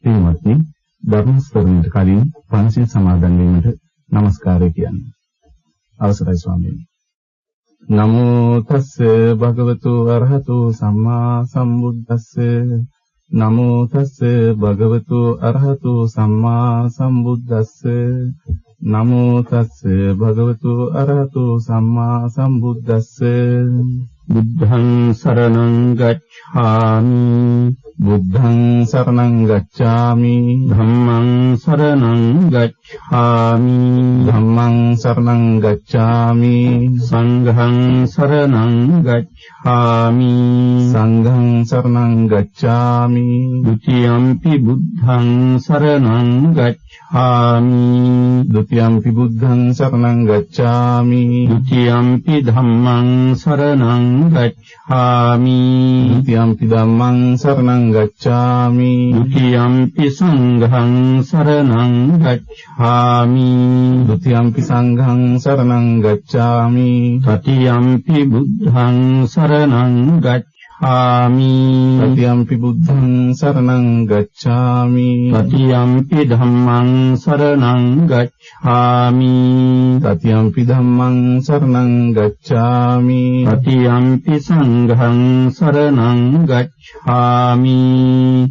පින්වත්නි, ධර්ම ශ්‍රවණයට කලින් පන්සිල් සමාදන් වීමට নমස්කාරය කියන්න. අවසරයි ස්වාමීනි. නමෝ තස්ස භගවතු අරහතු සම්මා සම්බුද්දස්ස. නමෝ තස්ස භගවතු අරහතු සම්මා සම්බුද්දස්ස. නමෝ තස්ස භගවතු අරහතු සම්මා සම්බුද්දස්ස. බුද්ධං සරණං ගච්ඡාමි. බුද්ධං සරණං ගච්ඡාමි. ධම්මං සරණං ගච්ඡාමි. ධම්මං සරණං ගච්ඡාමි. සංඝං සරණං ගච්ඡාමි. සංඝං සරණං ගච්ඡාමි. ဒ ුතියම්පි බුද්ධං සරණං ගච්ඡාමි. ဒ ුතියම්පි බුද්ධං සරණං ගච්ඡාමි. ဒ ුතියම්පි ධම්මං සරණං ගච්ඡාමි. ဒ ුතියම්පි ධම්මං සරණං ගච්ඡාමි. ဒ ුතියම්පි සංඝං සරණං ගච්ඡාමි. ဒ ුතියම්පි සංඝං සරණං ගච්ඡාමි. තතියම්පි බුද්ධං සරණං ගච්ඡාමි. තතියම්පි බුද්ධං සරණං ගච්ඡාමි. තතියම්පි ධම්මං සරණං ගච්ඡාමි. තතියම්පි ධම්මං සරණං ගච්ඡාමි. තතියම්පි සංඝං සරණං ගච්ඡාමි.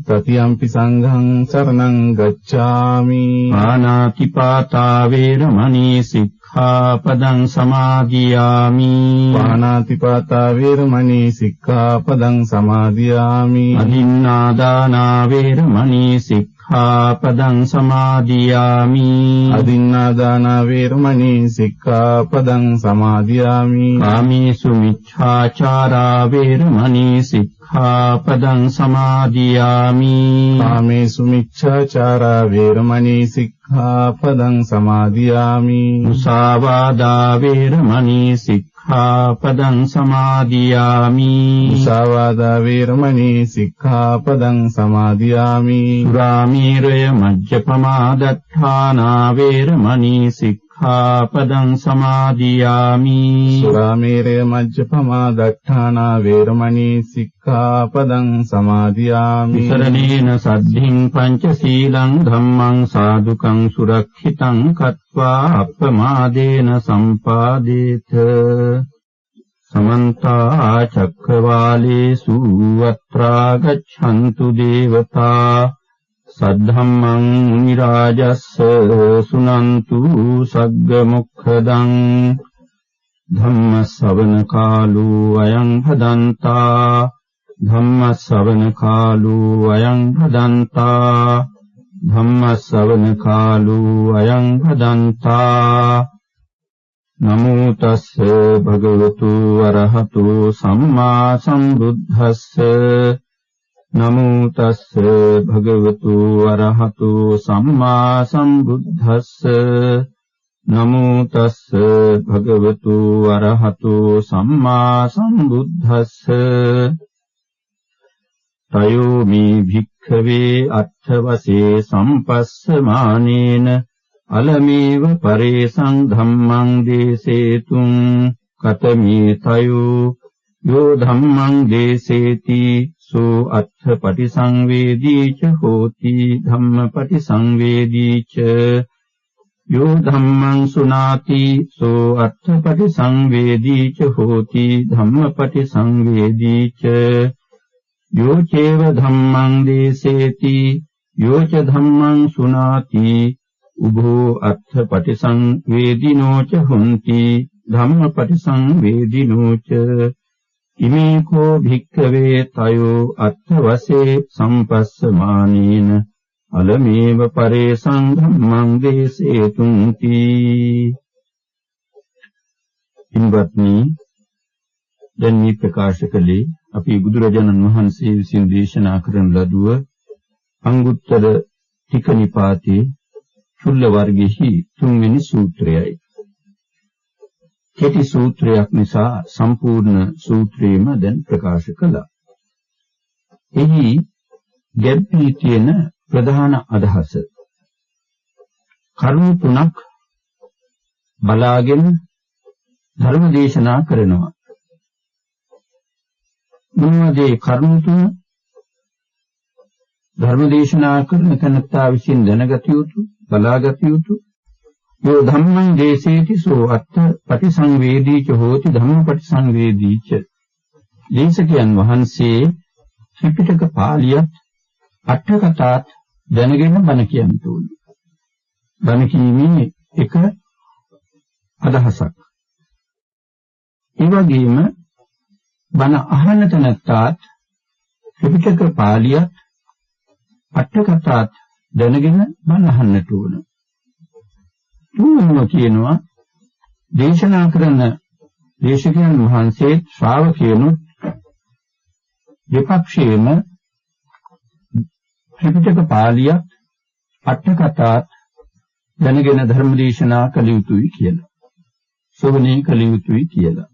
තතියම්පි සංඝං සරණං ගච්ඡාමි. පාණාතිපාතා වේරමණී සික්ඛාපදං සමාදියාමි. පාණාතිපාතා වේරමණී සික්ඛාපදං සමාදියාමි. අදින්නාදානා වේරමණී සික්ඛාපදං සමාදියාමි. අදින්නාදානා වේරමණී සික්ඛාපදං සමාදියාමි. කාමේසු මිච්ඡාචාරා වේරමණී සික්ඛාපදං සමාදියාමි. කාමේසු මිච්ඡාචාරා වේරමණී සික්ඛාපදං සමාදියාමි. මුසාවාදා වේරමණී සික්ඛාපදං සමාදියාමි. මුසාවාදා වේරමණී සික්ඛාපදං සමාදියාමි. සුරාමේරය මජ්ජපමා දත්තානා වේරමණී සික්ඛාපදං සමාදියාමි. සුරාමේරය මජ්ජපමා දත්තානා වේරමණී සික්ඛාපදං සමාදියාමි. විසරණේන සද්ධින් පංචශීලං ධම්මං සාදුකං සුරක්ෂිතං කତ୍වා අප්පමාදේන සම්පාදේත. සමන්ත චක්ඛවාලේසු අත්‍රා ගච්ඡන්තු දේවතා සද්ධම්මං මුනි රාජස්ස සුනන්තු සග්ග මොක්ඛදං. ධම්ම ශ්‍රවණ කාලෝ අයං භදන්තා. ධම්ම ශ්‍රවණ කාලෝ අයං භදන්තා. ධම්ම ශ්‍රවණ කාලෝ අයං භදන්තා. නමෝ තස්ස භගවතු වරහතු සම්මා සම්බුද්දස්ස. නමෝ තස්ස භගවතු වරහතු සම්මා සම්බුද්දස්ස. නමෝ තස්ස භගවතු වරහතු සම්මා සම්බුද්දස්ස. තයෝ මේ භික්ඛවේ අත්ථවසේ සම්පස්සමානේන අලමේව පරේසං ධම්මං දේසේතුං කතමේ තයෝ යෝ ධම්මං දේසේති සෝ අත්ථ පටිසංවේදී ච හෝති ධම්ම පටිසංවේදී ච. යෝ ධම්මං සුනාති සෝ අත්ථ පටිසංවේදී ච හෝති ධම්ම පටිසංවේදී ච. යෝ චේව ධම්මං දේසේති යෝ ච ධම්මං සුනාති උභෝ අත්ථ පටිසංවේදිනෝ ච හොಂತಿ ධම්ම පටිසංවේදිනෝ ච. ඉමේ කෝ භික්ඛවේ තයෝ අත්ථ වසේ සම්පස්සමානේන අලමේව පරේසං ධම්මං දේසේතුන්ති. ඉන්වත්නි, දැන් මේ ප්‍රකාශ කළේ අපි බුදුරජාණන් වහන්සේ විසින් දේශනා කරන ලදුව අංගුත්තර ටික නිපාතේ චුල්ල වර්ගයේහි තුන්වෙනි සූත්‍රයයි. කෙටි සූත්‍රයක් නිසා සම්පූර්ණ සූත්‍රයම දැන් ප්‍රකාශ කළා. එහි ගැඹී තියෙන ප්‍රධාන අදහස කරුණු තුනක් බලාගෙන ධර්ම දේශනා කරනවා. මොනවද ඒ කරුණු තුන? ධර්ම දේශනා කරන තැනැත්තා විසින් දැනගත යුතු, බලාගත යුතු යෝ ධම්මං දේසේති සෝ අත්ථ පටිසංවේදීච හෝති ධම්ම පටිසංවේදීච. දේශකයන් වහන්සේ ත්‍රිපිටක පාළියත් අට කතාත් දැනගෙන බණ කියන්න ඕනේ. බණ කීමේ එක අදහසක්. ඒ වගේම බණ අහන තැනැත්තාත් ත්‍රිපිටක පාළියත් අට කතාත් දැනගෙන බණ අහන්නට ඕන. තුන්වෙනිව කියනවා දේශනා කරන දේශකයන් වහන්සේ ශ්‍රාවකයනුත් දෙපක්ෂයේම ත්‍රිපිටක පාළියත් අට කතාත් දැනගෙන ධර්ම දේශනා කළ යුතුයි කියලා. ශ්‍රවණය කළ යුතුයි කියලා.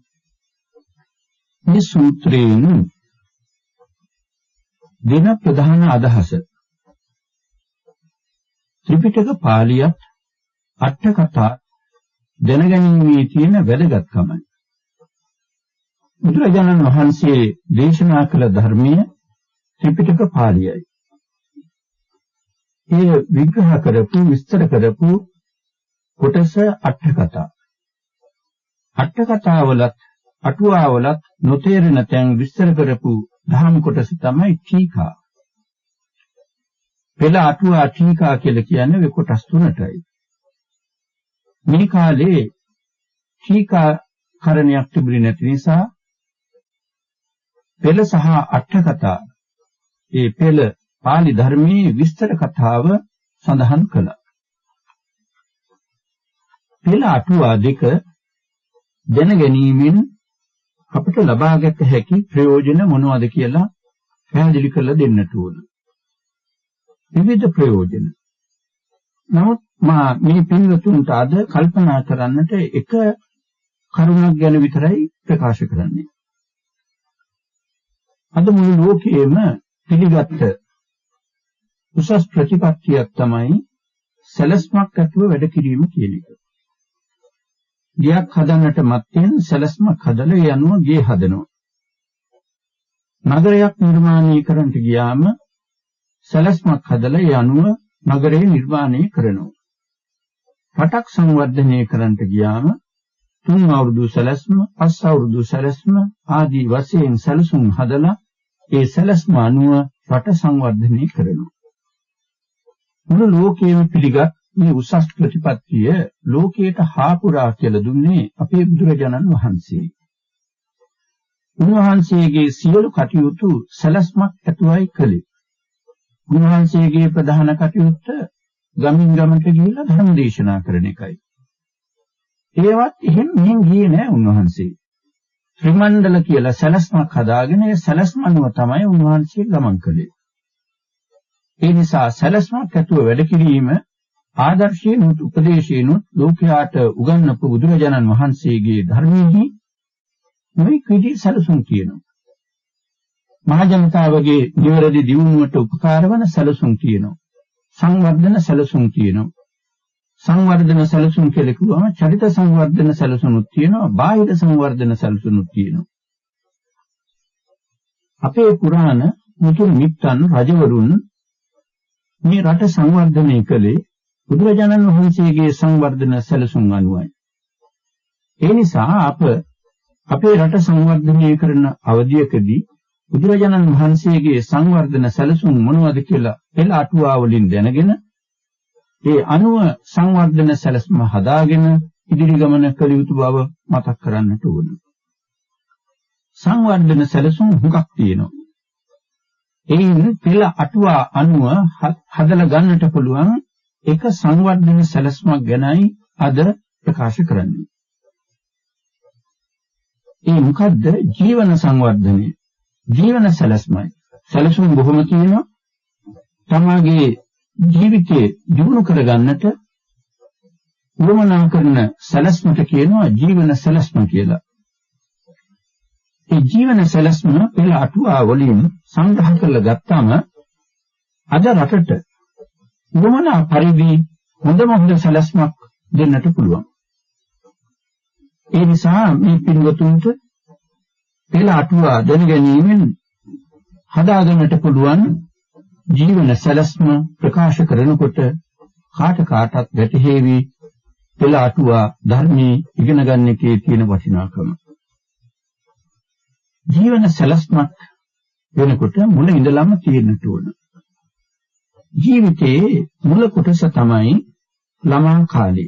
මේ සූත්‍රයෙන් දෙන ප්‍රධාන අදහස ත්‍රිපිටක පාළියත් අට කතා දැනගැනීමේ තියෙන වැදගත්කමයි. බුදුරජාණන් වහන්සේ දේශනා කළ ධර්මය ත්‍රිපිටක පාළියයි. එය විග්‍රහ කරපු විස්තර කරපු කොටස අට කතා. අට කතාවලත් අටුවාවලත් නොතේරෙන තැන් විස්තර කරපු දහම් කොටස තමයි ටීකා. පෙළ අටුවා ටීකා කියලා කියන්නේ ඔය කොටස් තුනටයි. මේ කාලේ ටීකාකරණයක් තිබුණේ නැති නිසා පෙළ සහ අට කතා ඒ පෙළ පාලි ධර්මයේ විස්තර කතාව සඳහන් කළා. පෙළ අටුවා දෙක දැන ගැනීමෙන් අපට ලබාගත හැකි ප්‍රයෝජන මොනවද කියලා පැහැදිලි කරලා දෙන්නට ඕන. විවිධ ප්‍රයෝජන. නමුත් මා මේ පින්වතුන්ට අද කල්පනා කරන්නට එක කරුණක් ගැන විතරයි ප්‍රකාශ කරන්නේ. අද මුළු ලෝකයේම පිළිගත්ත උසස් ප්‍රතිපත්තියක් තමයි සැලැස්මක් ඇතුව වැඩ කිරීම කියන එක. ගෙයක් හදන්නට මත්තෙන් සැලැස්මක් හදලා ඒ අනුව ගේ හදනවා. නගරයක් නිර්මාණය කරන්නට ගියාම සැලැස්මක් හදලා ඒ අනුව නගරය නිර්මාණය කරනවා. රටක් සංවර්ධනය කරන්නට ගියාම 3 අවුරුදු සැලැස්ම, 5 අවුරුදු සැලැස්ම ආදී වශයෙන් සැලසුම් හදලා ඒ සැලැස්ම අනුව රට සංවර්ධනය කරනවා. මුළු ලෝකයේම පිළිගත් මේ උසස් ප්‍රතිපත්තිය ලෝකයට හාපුරා කියලා දුන්නේ අපේ බුදුරජාණන් වහන්සේ. උන්වහන්සේගේ සියලු කටයුතු සැලැස්මක් ඇතුවයි කළේ. උන්වහන්සේගේ ප්‍රධාන කටයුත්ත ගමින් ගමට ගිහිල්ලා ධර්ම දේශනා කරන එකයි. ඒවත් එහෙම මෙහෙන් ගියේ නෑ උන්වහන්සේ. ත්‍රිමණ්ඩල කියලා සැලැස්මක් හදාගෙන ඒ සැලැස්ම අනුව තමයි උන්වහන්සේ ගමන් කළේ. ඒ නිසා සැලැස්මක් ඇතුව වැඩ කිරීම ආදර්ශයෙන්ුත් උපදේශයෙන්ුත් ලෝකයාට උගන්වපු බුදුරජාණන් වහන්සේගේ ධර්මයෙහි මේ විදිහේ සැලසුම් තියෙනවා. මහ ජනතාවගේ නිවැරදි දියුණුවට උපකාර වන සැලසුම් තියෙනවා. සංවර්ධන සැලසුම් තියෙනවා. සංවර්ධන සැලසුම් කියලා කිව්වම චරිත සංවර්ධන සැලසුමුත් තියෙනවා, බාහිර සංවර්ධන සැලසුමුත් තියෙනවා. අපේ පුරාණ මුතුන් මිත්තන් රජවරුන් මේ රට සංවර්ධනය කළේ බුදුරජාණන් වහන්සේගේ සංවර්ධන සැලසුම් අනුවයි. ඒ නිසා අප අපේ රට සංවර්ධනය කරන අවධියකදී බුදුරජාණන් වහන්සේගේ සංවර්ධන සැලසුම් මොනවද කියලා පෙළ අටුවා වලින් දැනගෙන ඒ අනුව සංවර්ධන සැලසුම හදාගෙන ඉදිරි ගමන කළ යුතු බව මතක් කරන්නට ඕන. සංවර්ධන සැලසුම් හුඟක් තියෙනවා. එයින් පෙළ අටුවා අනුව හදලා ගන්නට පුළුවන් එක සංවර්ධන සැලසුමක් ගැනයි අද ප්‍රකාශ කරන්නේ. ඒ මොකද්ද? ජීවන සංවර්ධනය. ජීවන සැලැස්මයි. සැලසුම් බොහොම තියෙනවා. තමාගේ ජීවිතේ දියුණු කරගන්නට උවමනා කරන සැලැස්මට කියනවා ජීවන සැලැස්ම කියලා. ඒ ජීවන සැලැස්ම පෙළ අටුවා වලින් සංග්‍රහ කරලා ගත්තාම අද රටට උවමනා පරිදි හොඳම හොඳ සැලැස්මක් දෙන්නට පුළුවන්. ඒ නිසා මේ පින්වතුන්ට පෙළ අටුවා දැන ගැනීමෙන් හදාගන්නට පුළුවන් ජීවන සැලැස්ම ප්‍රකාශ කරනකොට කාට කාටත් වැටහේවි පෙළ අටුවා ධර්මයේ ඉගෙන ගන්න එකේ තියෙන වටිනාකම. ජීවන සැලැස්මක් වෙනකොට මුල ඉඳලම තියෙන්නට ඕන. ජීවිතයේ මුල කොටස තමයි ළමා කාලය.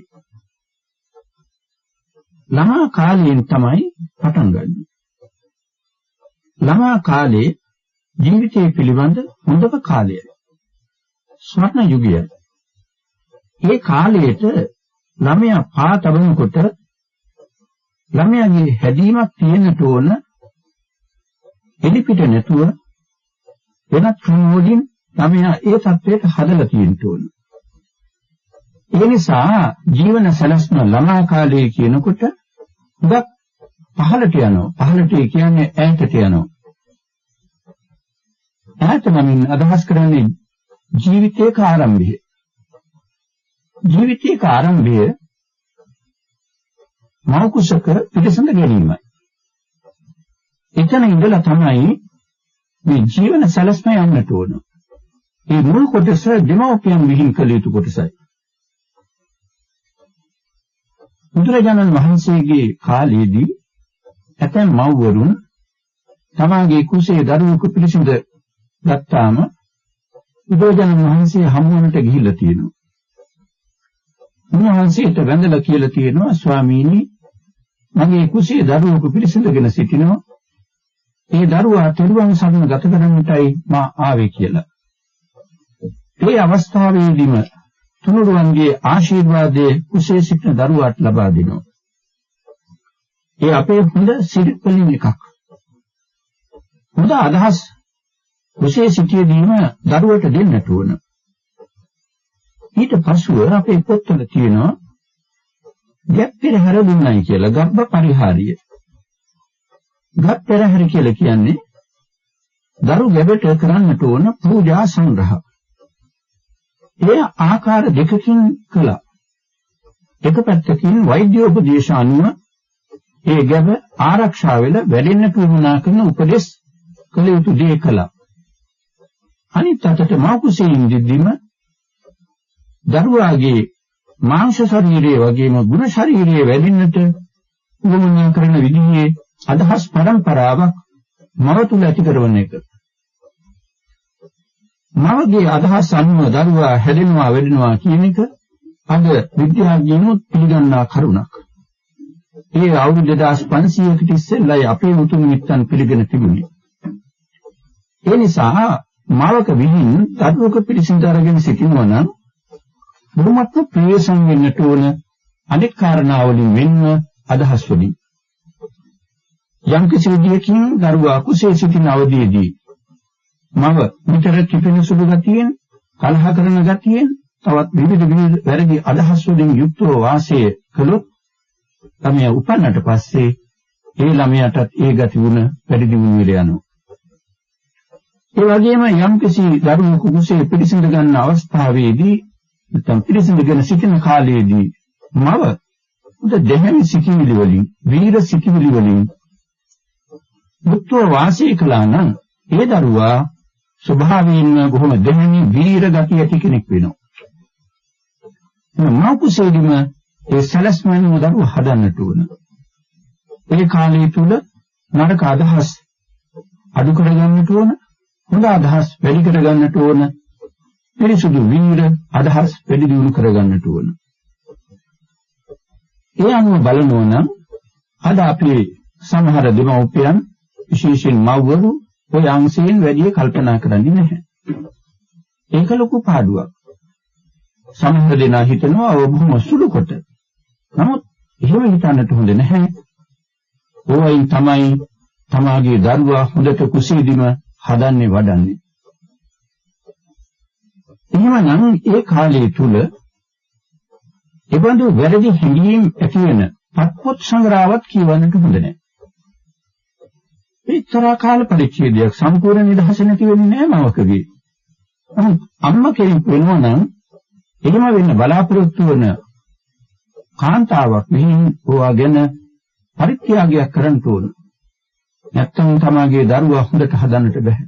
ළමා කාලයෙන් තමයි පටන් ගන්නෙ. ළමා කාලේ ජීවිතය පිළිබඳ හොඳම කාලයයි. ස්වර්ණ යුගයයි. ඒ කාලයට ළමයා පා තබනකොට ළමයාගේ හැදීමක් තියෙන්නට ඕන. එලිපිට නැතුව වෙනත් ක්‍රම වලින් ළමයා ඒ තත්ත්වයට හදලා තියෙන්න ඕන. ඒ නිසා ජීවන සැලැස්ම ළමා කාලයේ කියනකොට හුඟක් පහළට යනවා. පහළට කියන්නේ ඈතට යනවා. ඈත නමින් අදහස් කරන්නේ ජීවිතයක ආරම්භය. ජීවිතයක ආරම්භය මව කුසක පිළිසඳ ගැනීමයි. එතන ඉඳලා තමයි මේ ජීවන සැලැස්ම යන්නට ඕන. ඒ මුල් කොටස දෙමව්පියන් විහිං කළ යුතු කොටසයි. බුදුරජාණන් වහන්සේගේ කාලයේදී ඇතැම් මව්වරුන් තමාගේ කුසේ දරුවෙකු පිළිසිඳ ගත්තාම බුදුරජාණන් වහන්සේ හමුවන්නට ගිහිල්ලා තියෙනවා. උන්වහන්සේට වැඳලා කියලා තියෙනවා, ස්වාමීනි, මගේ කුසේ දරුවෙකු පිළිසිඳගෙන සිටිනවා. ඒ දරුවා තෙරුවන් සරණ ගත කරන්නටයි මා ආවේ කියලා. ඒ අවස්ථාවේදීම තුනුරුවන්ගේ ආශිර්වාදය කුසේ සිටින දරුවාට ලබා දෙනවා. ඒ අපේ හොඳ සිරිත් වලින් එකක්. හොඳ අදහස් කුසේ සිටියදීම දරුවට දෙන්නට ඕන. ඊට පසුව අපේ පොත්වල තියෙනවා ගැප් පෙරහැර දුන්නයි කියලා, ගර්භ පරිහාරිය. ගත් පෙරහැර කියලා කියන්නේ දරු ගැබට කරන්නට ඕන පූජා සංග්‍රහ. ඒ ආකාර දෙකකින් කළා. එක පැත්තකින් වෛද්‍ය උපදේශ අනුව ඒ ගැබ ආරක්ෂා වෙලා වැඩෙන්න පුහුණා කරන උපදෙස් කළ යුතු දේ කළා. අනිත් අතට මව කුසේ ඉඳිද්දිම දරුවාගේ මාංශ ශරීරයේ වගේම ගුණ ශරීරයේ වැඩෙන්නට උවමනා කරන විදිහේ අදහස් පරම්පරාවක් මව තුළ ඇති කරන එක. මවගේ අදහස් අනුව දරුවා හැදෙනවා වැඩෙනවා කියන එක අද විද්‍යාඥයනුත් පිළිගන්නා කරුණක්. ඒ අවුරුදු 2500කට ඉස්සෙල්ලයි අපේ මුතුන් මිත්තන් පිළිගෙන තිබුණේ. ඒ නිසා මවක විහිං දරුවක පිළිසිඳ අරගෙන සිටිනවා නම් බොහොමත්ම ප්‍රවේශම් වෙන්නට ඕන අනෙක් කාරණා වලින් වෙන්න අදහස් වලින්. යම් කිසි විදියකින් දරුවා කුසේ සිටින අවධියේදී මව නිතර කිපෙන සුළු ගතියෙන්, කලහ කරන ගතියෙන්, තවත් විවිධ විවිධ වැරදි අදහස් වලින් යුක්තව වාසය කළොත් ළමයා උපන්නට පස්සේ ඒ ළමයාටත් ඒ ගති වුණ වැඩි දියුණු වෙලා යනවා. ඒ වගේම යම් කිසි දරුවෙකු කුසේ පිළිසිඳ ගන්න අවස්ථාවේදී නැත්නම් පිළිසිඳගෙන සිටින කාලයේදී මව උද දෙහැමි සිටිවිලි වලින්, වීර සිටිවිලි වලින් යුක්තව වාසය කළා නම් ඒ දරුවා ස්වභාවයෙන්ම බොහොම දෙහැමි වීර ගති ඇති කෙනෙක් වෙනවා. මව කුසේදීම ඒ සැලැස්මෙන් දරුවා හදන්නට ඕන. ඒ කාලය තුල නරක අදහස් අඩු කරගන්නට ඕන, හොඳ අදහස් වැඩි කරගන්නට ඕන, පිරිසුදු වීර අදහස් වැඩි දියුණු කරගන්නට ඕන. ඒ අනුව බලනවා නම් අද අපේ සමහර දෙමව්පියන් විශේෂයෙන් මව්වරු ඔය අංශයෙන් වැඩි කල්පනා කරන්නේ නැහැ. ඒක ලොකු පාඩුවක්. සමහර දෙනා හිතනවා ඔය බොහොම සුළු කොට. නමුත් එහෙම හිතන්නට හොඳ නැහැ. ඕවයින් තමයි තමාගේ දරුවා හොඳට කුසීදිම හදන්නේ වඩන්නේ. එහෙමනම් ඒ කාලය තුල එබඳු වැරදි හැඟීම් ඇති වෙන පත්පොත් සංග්‍රහවත් කියවන්නට හොඳ නැහැ. එක්තරා කාල පරිච්ඡේදයක් සම්පූර්ණ නිදහස නැති වෙන්නේ නැහැ මවකගේ. නමුත් අම්මා කෙනෙක් වෙනවා නම් එහෙම වෙන්න බලාපොරොත්තු වන කාන්තාවක් විහිං ඕවා ගැන පරිත්‍යාගයක් කරන්න ඕන. නැත්තම් තමාගේ දරුවා හොඳට හදන්නට බෑ.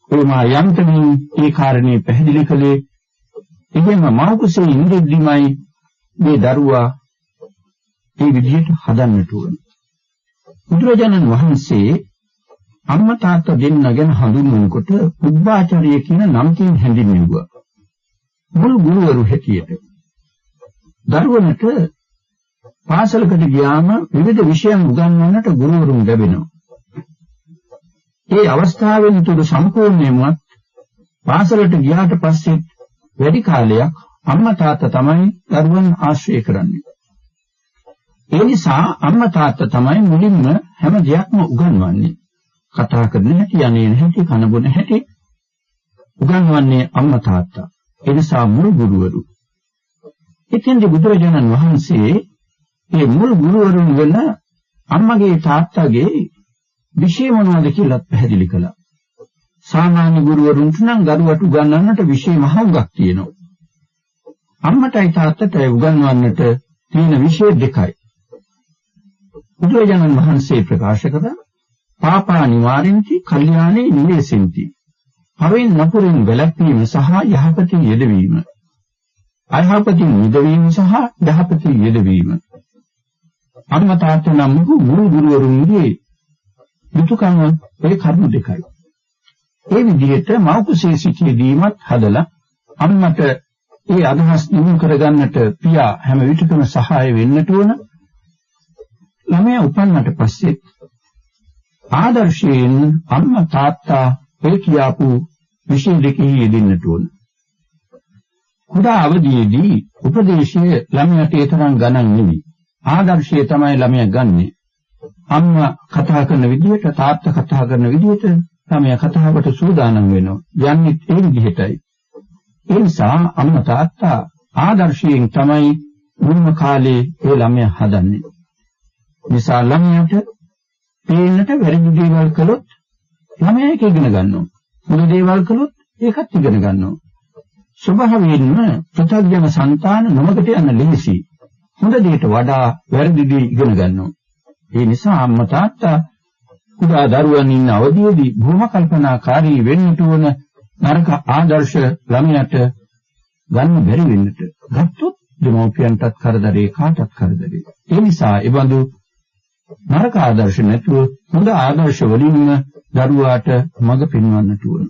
ඔය මා යන්තමින් ඒ කාරණේ පැහැදිලි කළේ. එහෙම මව් කුසේ ඉඳිද්දිමයි මේ දරුවා මේ විදිහට හදන්නට ඕන. බුදුරජාණන් වහන්සේ අම්මා තාත්තා දෙන්න ගැන හඳුන්වනකොට පුබ්බාචාර්ය කියන නමකින් හැඳින්වුවා. මුල් ගුරුවරු හැටියට. දරුවන්ට පාසලකට ගියාම විවිධ විෂයන් උගන්වන්නට ගුරුවරුන් ලැබෙනවා. ඒ අවස්ථාවෙන් තුරු සම්පූර්ණයෙන්ම පාසලට ගියාට පස්සේ වැඩි කාලයක් අම්මා තාත්තා තමයි දරුවන් ආශ්‍රය කරන්නේ. ඒ නිසා අම්මා තාත්තා තමයි මුලින්ම හැම දෙයක්ම උගන්වන්නේ. කතා කරන හැටි, යන්නේ හැටි, කන බොන හැටි උගන්වන්නේ අම්මා තාත්තා. ඒ නිසා මුල් ගුරුවරු. ඉතින්දි බුදුරජාණන් වහන්සේ මේ මුල් ගුරුවරුන් වෙන අම්මගේ තාත්තගේ විෂය මොනවද කියලා පැහැදිලි කළා. සාමාන්‍ය ගුරුවරුන්ට නම් දරුවට උගන්වන්නට විෂය මහ උගක් තියෙනවා. අම්මටයි තාත්තටයි උගන්වන්නට තියෙන විෂය දෙකයි. බුදුරජාණන් වහන්සේ ප්‍රකාශ කළා පාපා නිවාරෙන්ති කල්යාණේ නිවේසෙන්ති. පවෙන් නපුරින් වැළැක්වීම සහ යහපතින් යෙදවීම. අයහපතින් මිදවීම සහ යහපතින් යෙදවීම. අම්මා තාත්තා නම් වූ මුල් ගුරුවරුන්ගේ යුතුයකම ඒ කරුණු දෙකයි. ඒ විදිහට මව් කුසේ සිටියදීමත් හදලා අම්මට ඒ අදහස් දිනු කරගන්නට පියා හැම විටකම සහාය වෙන්නට ඕන. ළමයා උපන්නට පස්සේ ආදර්ශයෙන් අම්මා තාත්තා ඒ කියාපු විෂය දෙකෙහි යෙදෙන්නට ඕන. කුඩා අවදියේදී උපදේශය ළමයාට ඒ තරම් ගණන් නෙවෙයි. ආදර්ශය තමයි ළමයා ගන්නෙ. අම්මා කතා කරන විදිහට තාත්තා කතා කරන විදිහට ළමයා කතාවට සූදානම් වෙනවා. යන්නේ ඒ විදිහටයි. ඒ නිසා අම්මා තාත්තා ආදර්ශයෙන් තමයි මුල්ම කාලේ ඒ ළමයා හදන්නේ. නිසා ළමයාට පේන්නට වැරදි දේවල් කළොත් ළමයා ඒක ඉගෙන ගන්නවා. හොඳ දේවල් කළොත් ඒකත් ඉගෙන ගන්නවා. ස්වභාවයෙන්ම පෘථග්ජන సంతාන නොමගට යන ලෙහිසි. හොඳ දෙයට වඩා වැරදි දේ ඉගෙන ගන්නවා. ඒ නිසා අම්මා තාත්තා කුඩා දරුවන් ඉන්න අවදියේදී බොහොම කල්පනාකාරී වෙන්නට ඕන නරක ආදර්ශ ළමයාට ගන්න බැරි වෙන්නට. ගත්තොත් දෙමව්පියන්ටත් කරදරේ කාටත් කරදරේ. ඒ නිසා ඒ බඳු නරක ආදර්ශ නැතුව හොඳ ආදර්ශ වලින්ම දරුවාට මඟ පෙන්වන්නට ඕන.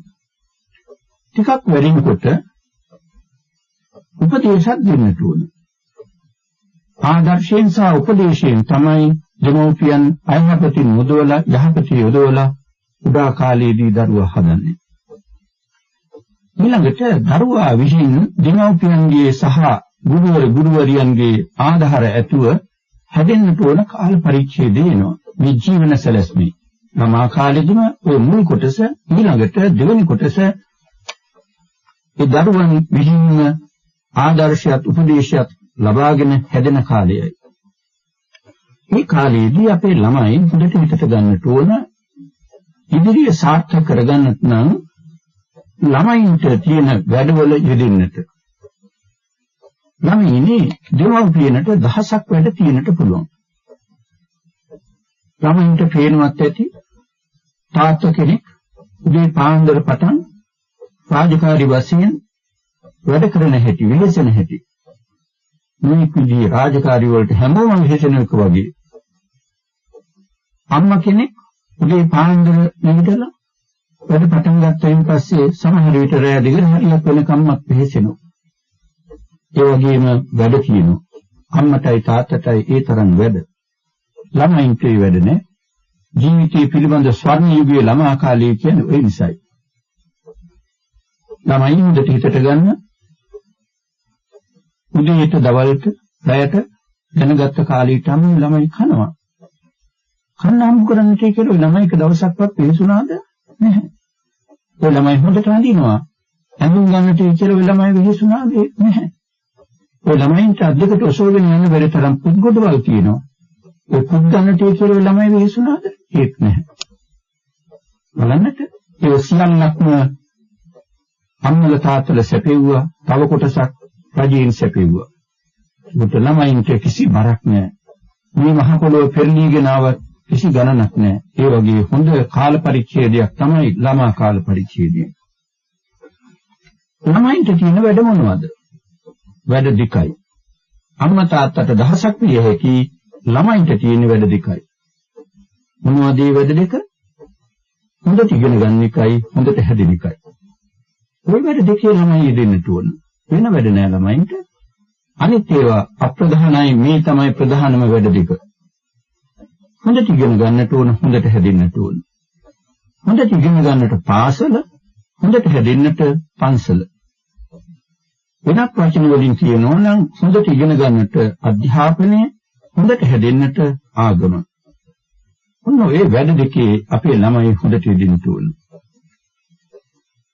ටිකක් වැඩිනකොට උපදේශක් දෙන්නට ඕන. ආදර්ශයෙන් සහ උපදේශයෙන් තමයි දෙමව්පියන් අයහපතින් මුදවලා යහපත යොදවලා උදා කාලයේදී දරුවා හදන්නේ. ඊළඟට දරුවා විසින් දෙමව්පියන්ගේ සහ ගුරුවර ගුරුවරියන්ගේ ආධාර ඇතුව හැදෙන්නට ඕන කාල පරිච්ඡේදය එනවා. මේ ජීවන සැලැස්මේ ළමා කාලෙදිම ඔය මුල් කොටස, ඊළඟට දෙවෙනි කොටස ඒ දරුවන් විසින්ම ආදර්ශයත් උපදේශයත් ලබාගෙන හැදෙන කාලයයි. මේ කාලයේදී අපේ ළමයි හොඳට හිතට ගන්නට ඕන ඉදිරිය සාර්ථක කරගන්නත් නම් ළමයින්ට තියෙන වැඩවල යෙදෙන්නට. ළමයිනේ දෙමව්පියනට දහසක් වැඩ තියෙන්නට පුළුවන්. ළමයින්ට පේනවත් ඇති තාත්තා කෙනෙක් උදේ පාන්දර පටන් රාජකාරි වශයෙන් වැඩ කරන හැටි, වෙහෙසෙන හැටි. මේ විදිහේ රාජකාරි වලට හැමෝම වෙහෙසෙන එක වගේ. අම්මා කෙනෙක් උදේ පාන්දර නැගිටලා වැඩ පටන් ගත්තයින් පස්සේ සමහර විට රැය දෙක හරියක් වෙනකම්මත් වෙහෙසෙනවා. ඒ වගේම වැඩ තියෙනවා. අම්මටයි තාත්තටයි ඒ තරම් වැඩ. ළමයින්ට ඒ වැඩ නෑ. ජීවිතය පිළිබඳ ස්වර්ණ යුගයේ ළමා කාලය කියන්නේ ওই නිසයි. ළමයින් හොඳට හිතට ගන්න උදේට දවල්ට රැයට දැනගත්ත කාලයට අනුව ළමයි කනවා. කන්න හම්බ කරන්නට කියලා ඔය ළමයි එක දවසක්වත් වෙහෙසුණාද? නැහැ. ඔය ළමයි හොඳට අඳිනවා. ඇඳුම් ගන්නට කියලා ඔය ළමයි වෙහෙසුණාද? නැහැ. ඔය ළමයින්ට අත් දෙකට ඔසවගෙන යන්න බැරි තරම් පුත් ගොඩවල් තියෙනවා. ඔය පුත් ගන්නට කියලා ඔය ළමයි වෙහෙසුණාද? ඒත් නැහැ. බලන්නට ඒ සියල්ලක්ම අම්මල තාත්තල සැපෙව්වා, තව කොටසක් රජයෙන් සැපෙව්වා. ඒකට ළමයින්ට කිසි බරක් නෑ. මේ මහ පොළොව පෙරලීගෙන ආවත් කිසි ගණනක් නෑ. ඒ වගේ හොඳ කාල පරිච්ඡේදයක් තමයි ළමා කාල පරිච්ඡේදය. ළමයින්ට තියෙන වැඩ මොනවද? වැඩ දෙකයි. අම්මා තාත්තට දහසක් විය හැකි ළමයින්ට තියෙන වැඩ දෙකයි. මොනවද මේ වැඩ දෙක? හොඳට ඉගෙන ගන්න එකයි, හොඳට හැදෙන එකයි. ඔය වැඩ දෙකේ ළමයි යෙදෙන්නට ඕන. වෙන වැඩ නෑ ළමයින්ට. අනිත් ඒවා අප්‍රධානයි, මේ තමයි ප්‍රධානම වැඩ දෙක. හොඳට ඉගෙන ගන්නට ඕන, හොඳට හැදෙන්නට ඕන. හොඳට ඉගෙන ගන්නට පාසල, හොඳට හැදෙන්නට පන්සල. වෙනත් වචන වලින් කියනවා නම් හොඳට ඉගෙන ගන්නට අධ්‍යාපනය, හොඳට හැදෙන්නට ආගම. ඔන්න ඔය වැඩ දෙකේ අපේ ළමයි හොඳට යෙදෙන්න ඕන.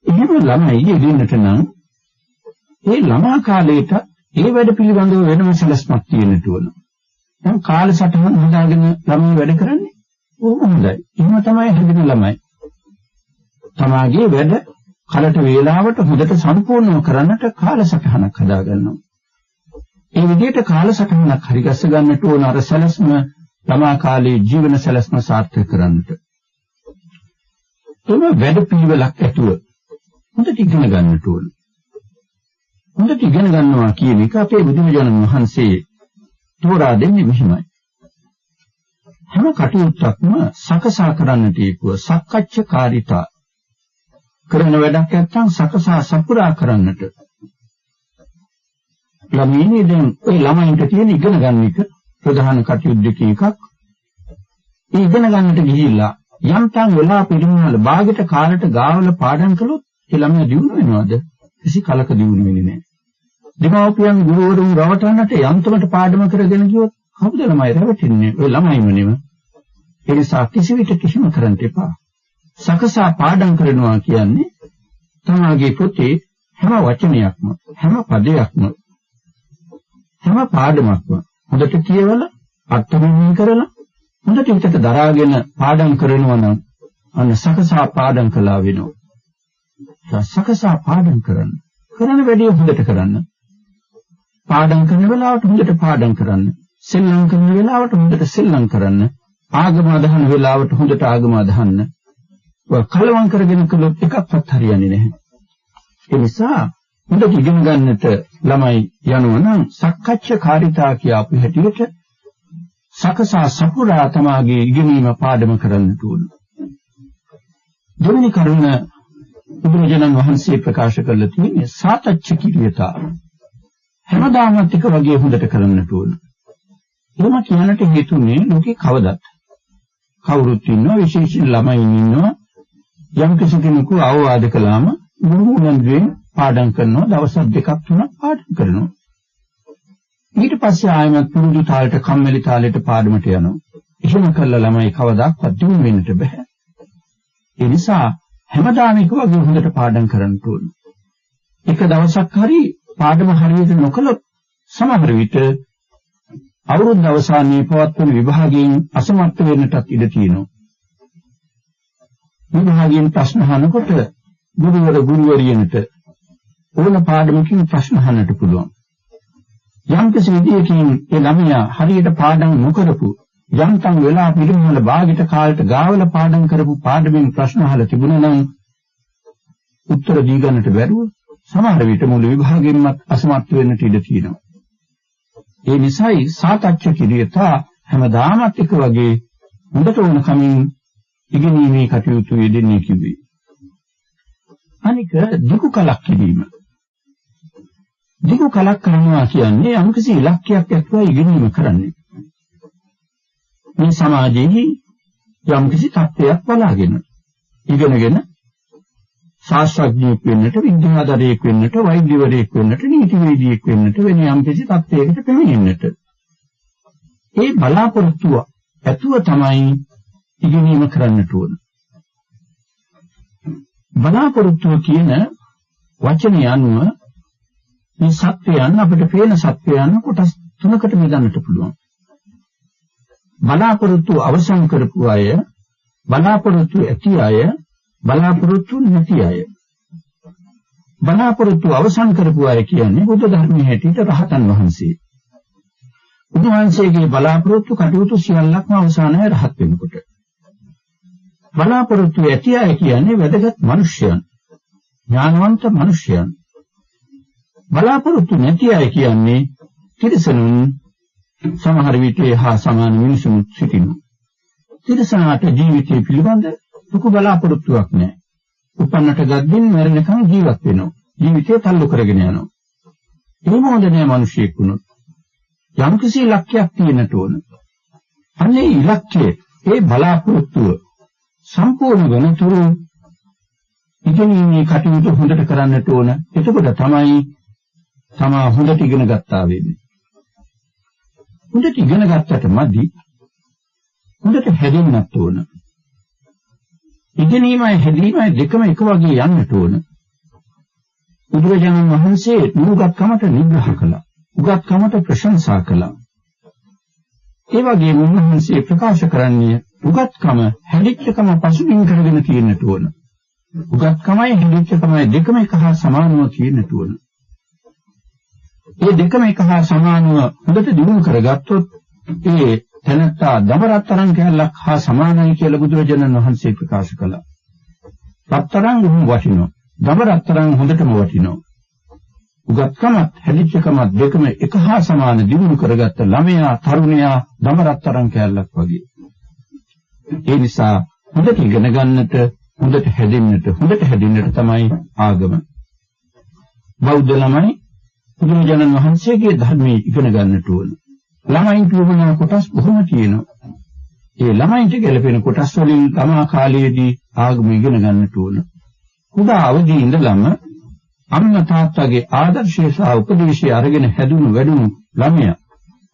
එහෙම ළමයි යෙදෙන්නට නම් ඒ ළමා කාලේට ඒ වැඩ පිළිබඳව වෙනම සැලැස්මක් තියෙන්නට ඕන. දැන් කාලසටහන් හදාගෙන ළමයි වැඩ කරන්නේ බොහොම හොඳයි. එහෙම තමයි හැදෙන ළමයි. තමාගේ වැඩ කලට වේලාවට හොඳට සම්පූර්ණව කරන්නට කාලසටහනක් හදා ගන්නවා. ඒ විදිහට කාලසටහනක් හරි ගස්ස ගන්නට ඕන අර සැලැස්ම ළමා කාලයේ ජීවන සැලැස්ම සාර්ථක කරන්නට. එම වැඩ පිළිවෙලක් ඇතුව හොඳට ඉගෙන ගන්නට ඕන. හොඳට ඉගෙන ගන්නවා කියන එක අපේ බුදුරජාණන් වහන්සේ තෝරා දෙන්නේ මෙහිමයි. හැම කටයුත්තක්ම සකසා කරන්නට ඒකුව සක්කච්ඡකාරීතා. කරන වැඩක් නැත්තම් සකසා සපුරා කරන්නට. ළමයිනේ දැන් ඔය ළමයින්ට තියෙන ඉගෙන ගන්න එක ප්‍රධාන කටයුතු දෙකේ එකක්. ඒ ඉගෙන ගන්නට ගිහිල්ලා යම්තම් වෙලා පිරිමුවල බාගෙට කාලට ගාවල පාඩම් කළොත් ඒ ළමයා දියුණු වෙනවද? කිසි කලක දියුණු වෙන්නේ නැහැ. දෙමව්පියන් ගුරුවරුන් රවටන්නට යන්තමට පාඩම කරගෙන ගියොත් කවුද ළමයි රැවටෙන්නේ? ඔය ළමයිම නෙම. ඒ නිසා කිසි විට කිසිම කරන්න එපා. සකසා පාඩම් කරනවා කියන්නේ තමාගේ පොතේ හැම වචනයක්ම, හැම පදයක්ම, හැම පාඩමක්ම හොඳට කියවලා අර්ථ මෙනෙහි කරලා හොඳට හිතට දරාගෙන පාඩම් කරනවා නම් අන්න සකසා පාඩම් කළා වෙනවා. සකසා පාඩම් කරන්න. කරන වැඩේ හොඳට කරන්න. පාඩම් කරන වෙලාවට හොඳට පාඩම් කරන්න. සෙල්ලම් කරන වෙලාවට හොඳට සෙල්ලම් කරන්න. ආගම අදහන වෙලාවට හොඳට ආගම අදහන්න. ඔය කලවම් කරගෙන කළොත් එකක්වත් හරියන්නේ නැහැ. ඒ නිසා හොඳට ඉගෙන ගන්නට ළමයි යනවා නම් සක්කච්ඡකාරීතා කියාපු හැටියට සකසා සපුරා තමාගේ ඉගෙනීම පාඩම කරන්නට ඕන. දෙවෙනි කරුණ බුදුරජාණන් වහන්සේ ප්‍රකාශ කරලා තියෙන්නේ සාතච්ඡ කිරියතා. හැමදාමත් එක වගේ හොඳට කරන්නට ඕන. එහෙම කියන්නට හේතුනේ ලෝකේ කවදත් කවුරුත් ඉන්නවා, විශේෂයෙන් ළමයින් ඉන්නවා. යම් කිසි කෙනෙකු අවවාද කළාම බොහොම උනන්දුවෙන් පාඩම් කරනවා, දවස් දෙකක් තුනක් පාඩම් කරනවා. ඊට පස්සේ ආයෙමත් පුරුදු තාලෙට කම්මැලි තාලෙට පාඩමට යනවා. එහෙම කළා ළමයි කවදාවත් දියුණු වෙන්නට බෑ. ඒ නිසා හැමදාම එක වගේ හොඳට පාඩම් කරන්න ඕන. එක දවසක් හරි පාඩම හරියට නොකළොත් සමහර විට අවුරුද්ද අවසානයේ පවත්වන විභාගයෙන් අසමර්ථ වෙන්නටත් ඉඩ තියෙනවා. විභාගයෙන් ප්‍රශ්න අහනකොට ගුරුවර ගුරුවරියන්ට ඕන පාඩමකින් ප්‍රශ්න අහන්නට පුළුවන්. යම් කිසි විදියකින් ඒ ළමයා හරියට පාඩම් නොකරපු යම්තම් වෙලා පිළිමවල බාගෙට කාලට ගාවල පාඩම් කරපු පාඩමෙන් ප්‍රශ්න අහලා තිබුණා නම් උත්තර දී ගන්නට බැරුව සමහර විට මුළු විභාගෙන්මත් අසමර්ථ වෙන්නට ඉඩ තියෙනවා. ඒ නිසායි සාතච්ඡ කිරියතා හැමදාමත් එක වගේ හොඳට ඕන කමින් ඉගෙනීමේ කටයුතු යෙදෙන්නේ කිව්වේ. අනික දිගු කලක් කිරීම. දිගු කලක් කරනවා කියන්නේ යම්කිසි ඉලක්කයක් ඇතුව ඉගෙනීම කරන්නේ. මේ සමාජයේ යම්කිසි තත්ත්වයක් බලාගෙන ඉගෙනගෙන ශාස්ත්‍රඥයෙක් වෙන්නට, විද්‍යාධරයෙක් වෙන්නට, වෛද්‍යවරයෙක් වෙන්නට, නීතිවේදියෙක් වෙන්නට වෙන යම්කිසි තත්ත්වයකට පැමිණෙන්නට. ඒ බලාපොරොත්තුව ඇතුව තමයි ඉගෙනීම කරන්නට ඕන. බලාපොරොත්තුව කියන වචනය අනුව මේ සත්වයන් අපිට පේන සත්වයන් කොටස් තුනකට බෙදන්නට පුළුවන්. බලාපොරොත්තු අවසන් කරපු අය, බලාපොරොත්තු ඇති අය, බලාපොරොත්තු නැති අය. බලාපොරොත්තු අවසන් කරපු අය කියන්නේ බුද්ධ ධර්මයේ හැටියට රහතන් වහන්සේ. උන්වහන්සේගේ බලාපොරොත්තු කටයුතු සියල්ලක්ම අවසානයේ රහත් වෙනකොට. බලාපොරොත්තු ඇති අය කියන්නේ වැදගත් මිනිසයන්, ඥානවන්ත මිනිසයන්. බලාපොරොත්තු නැති අය කියන්නේ තිරිසනුන්, සමහර විට හා සමාන මිනිසුන් සිටිනවා. තිරිසනාට ජීවිතය පිළිබඳ ලොකු බලාපොරොත්තුවක් නැහැ. උපන්නට ගද්දින් මැරෙනකන් ජීවත් වෙනවා. ජීවිතය තල්ලු කරගෙන යනවා. එහෙම හොඳ නෑ මිනිසෙක් වුණොත්. යම්කිසි ඉලක්කයක් තියෙන්නට ඕන. අනේ ඉලක්කය, ඒ බලාපොරොත්තුව සම්පූර්ණ වෙනතුරු ඉගෙනීමේ කටයුතු හොඳට කරන්නට ඕන. එතකොට තමයි තමා හොඳට ඉගෙන ගත්තා වෙන්නේ. හොඳට ඉගෙන ගත්තට මදි, හොඳට හැදෙන්නත් ඕන. ඉගෙනීමයි හැදීමයි දෙකම එක වගේ යන්නට ඕන. බුදුරජාණන් වහන්සේ නුගත්කමට නිග්‍රහ කළා. උගත්කමට ප්‍රශංසා කළා. ඒ වගේම උන්වහන්සේ ප්‍රකාශ කරන්නේ උගත්කම හැදිච්චකම පසුබිම් කරගෙන තියෙන්නට ඕන. උගත්කමයි හැදිච්චකමයි දෙකම එක හා සමානව තියෙන්නට ඕන. මේ දෙකම එක හා සමානව හොඳට දියුණු කරගත්තොත් ඒ තැනැත්තා දඹ රත්තරන් කැල්ලක් හා සමානයි කියලා බුදුරජාණන් වහන්සේ ප්‍රකාශ කළා. රත්තරන් බොහොම වටිනවා. දඹ රත්තරන් හොඳටම වටිනවා. උගත්කමත් හැදිච්චකමත් දෙකම එක හා සමාන දියුණු කරගත්ත ළමයා, තරුණයා දඹ රත්තරන් කැල්ලක් වගේ. ඒ නිසා හොඳට ඉගෙන ගන්නට, හොඳට හැදෙන්නට, හොඳට හැදෙන්නට තමයි ආගම. බෞද්ධ ළමයි බුදුරජාණන් වහන්සේගේ ධර්මයේ ඉගෙන ගන්නට ඕන. ළමයින්ට උවමනා කොටස් බොහොම තියෙනවා. ඒ ළමයින්ට ගැලපෙන කොටස් වලින් ළමා කාලයේදී ආගම ඉගෙන ගන්නට ඕන. කුඩා අවදියේ ඉඳලම අම්මා තාත්තගේ ආදර්ශය සහ උපදේශය අරගෙන හැදුණු වැඩුණු ළමයා,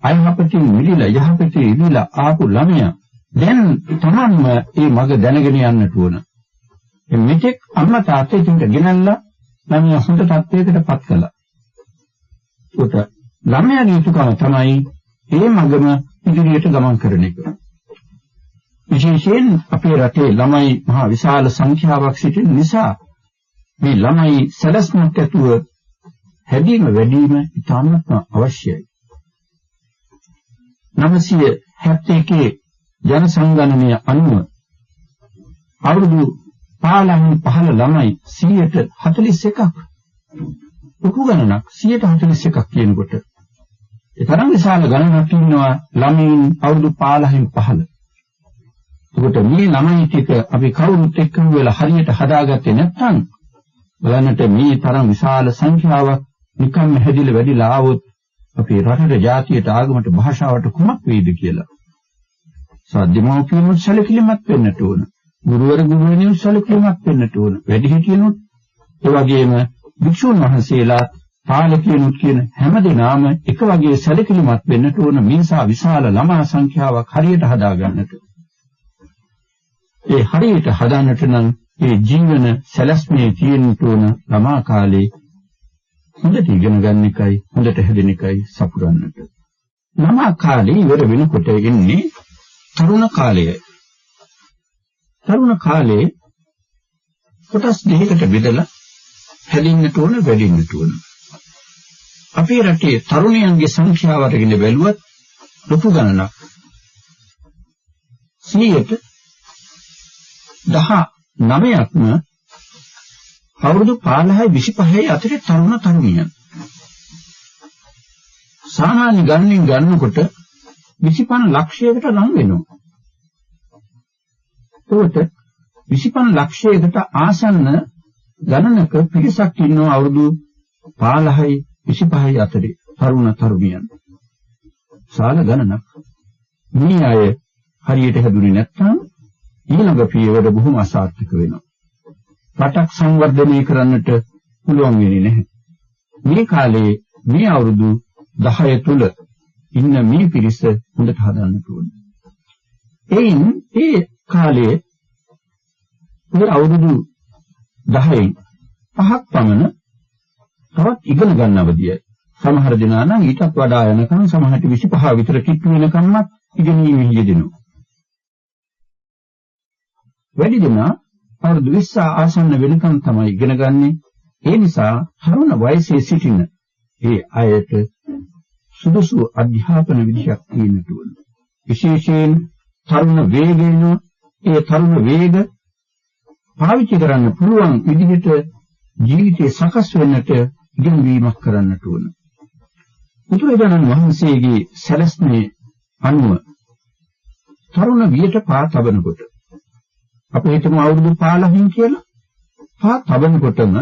අයහපතින් මිදිලා යහපතේ ඉඳලා ආපු ළමයා දැන් තමන්ම මේ මඟ දැනගෙන යන්නට ඕන. මෙතෙක් අම්මා තාත්තා ඉතින් ගෙනල්ලා ළමයා හොඳ තත්ත්වයකට පත් කළා. ඒකට ළමයාගේ යුතුකම තමයි ඒ මඟම ඉදිරියට ගමන් කරන එක. විශේෂයෙන් අපේ රටේ ළමයි මහා විශාල සංඛ්‍යාවක් සිටින නිසා මේ ළමයි සැලැස්මක් ඇතුව හැදීම වැඩිම ඉතාමත්ම අවශ්‍යයි. 971 ජන සංගණනය අනුව අවුරුදු 15 පහළ ළමයි 141ක්, ලොකු ගණනක් 141ක් කියනකොට ඒ තරම් විශාල ගණනක් ඉන්නවා ළමයින් අවුරුදු 15 පහළ. එතකොට මේ ළමයි ටික අපි කවුරුත් එක්කම වෙලා හරියට හදාගත්තේ නැත්නම් බලන්නට මේ තරම් විශාල සංඛ්‍යාවක් නිකම්ම හැදිලා වැඩිලා ආවොත් අපේ රටට, ජාතියට, ආගමට, භාෂාවට කුමක් වේද කියලා. සද්දමෝපියනුත් සැලකිලිමත් වෙන්නට ඕන. ගුරුවර ගුරුවරියනුත් සැලකිලිමත් වෙන්නට ඕන. වැඩිහිටියනුත් ඒ වගේම භික්ෂුන් වහන්සේලා, පාලකයනුත් කියන හැම දෙනාම එක වගේ සැලකිලිමත් වෙන්නට ඕන මිනිසා විශාල ළමා සංඛ්‍යාවක් හරියට හදා ගන්නට. ඒ හරියට හදන්නට නම් ඒ ජීවන සැලැස්මේ තියෙන්න ඕන ළමා කාලේ හොඳට ඉගෙන ගන්න එකයි, හොඳට හැදෙන එකයි සපුරන්නට. ළමා කාලේ ඉවර වෙනකොට එන්නේ තරුණ කාලයයි. තරුණ කාලේ කොටස් දෙකකට බෙදලා හැදෙන්නට ඕන, වැඩෙන්නට ඕන. අපේ රටේ තරුණයන්ගේ සංඛ්‍යාව අරගෙන බැලුවත් ලොකු ගණනක්. 19%ක්ම අවුරුදු 15යි 25යි අතරේ තරුණ තරුණියන්. සාමාන්‍ය ගණනින් ගන්නකොට 25 ලක්ෂයකට ලං වෙනවා. එතකොට 25 ලක්ෂයකට ආසන්න ගණනක පිරිසක් ඉන්නවා අවුරුදු 15යි 25යි අතරේ තරුණ තරුණියන්. සාල ගණනක්. මේ අය හරියට හැදුනේ නැත්නම් ඊළඟ පියවර බොහොම අසාර්ථක වෙනවා. රටක් සංවර්ධනය කරන්නට පුළුවන් වෙන්නේ නැහැ. මේ කාලේ මේ අවුරුදු 10 තුල ඉන්න මේ පිරිස හොඳට හදන්න ඕනේ. එයින් ඒ කාලයේ මේ අවුරුදු 10න් පහක් පමණ තවත් ඉගෙන ගන්න අවදියයි. සමහර දෙනා නම් ඊටත් වඩා යනකම් සමහරට 25 විතර කිට්ටු වෙනකම්වත් ඉගෙනීමෙහි යෙදෙනවා. වැඩි දෙනා අවුරුදු 20 ආසන්න වෙනකම් තමයි ඉගෙන ගන්නෙ. ඒ නිසා තරුණ වයසේ සිටින ඒ අයට සුදුසු අධ්‍යාපන විදිහක් තියෙන්නට ඕන. විශේෂයෙන් තරුණ වේගයෙන් ඒ තරුණ වේග පාවිච්චි කරන්න පුළුවන් විදිහට ජීවිතය සකස් වෙන්නට ඉගෙනවීමක් කරන්නට ඕන. බුදුරජාණන් වහන්සේගේ සැලැස්මේ අනුව තරුණ වියට පා තබනකොට අපි හිතමු අවුරුදු 15න් කියලා පා තබනකොටම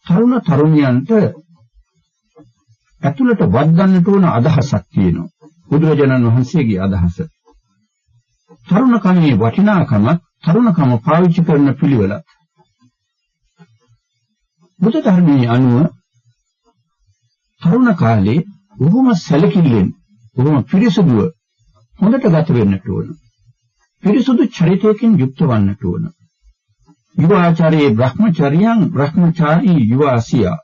තරුණ තරුණියන්ට ඇතුළට වද්දන්නට ඕන අදහසක් තියෙනවා. බුදුරජාණන් වහන්සේගේ අදහස. තරුණකමේ වටිනාකම තරුණකම පාවිච්චි කරන පිළිවෙලත් බුද්ධ ධර්මයේ අනුව තරුණ කාලේ බොහොම සැලකිල්ලෙන් බොහොම පිරිසුදුව හොඳට ගත වෙන්නට ඕන. පිරිසුදු චරිතයකින් යුක්ත වන්නට ඕන. යුවාචාරයේ බ්‍රහ්මචර්යං බ්‍රහ්මචාරී යුවාසියා.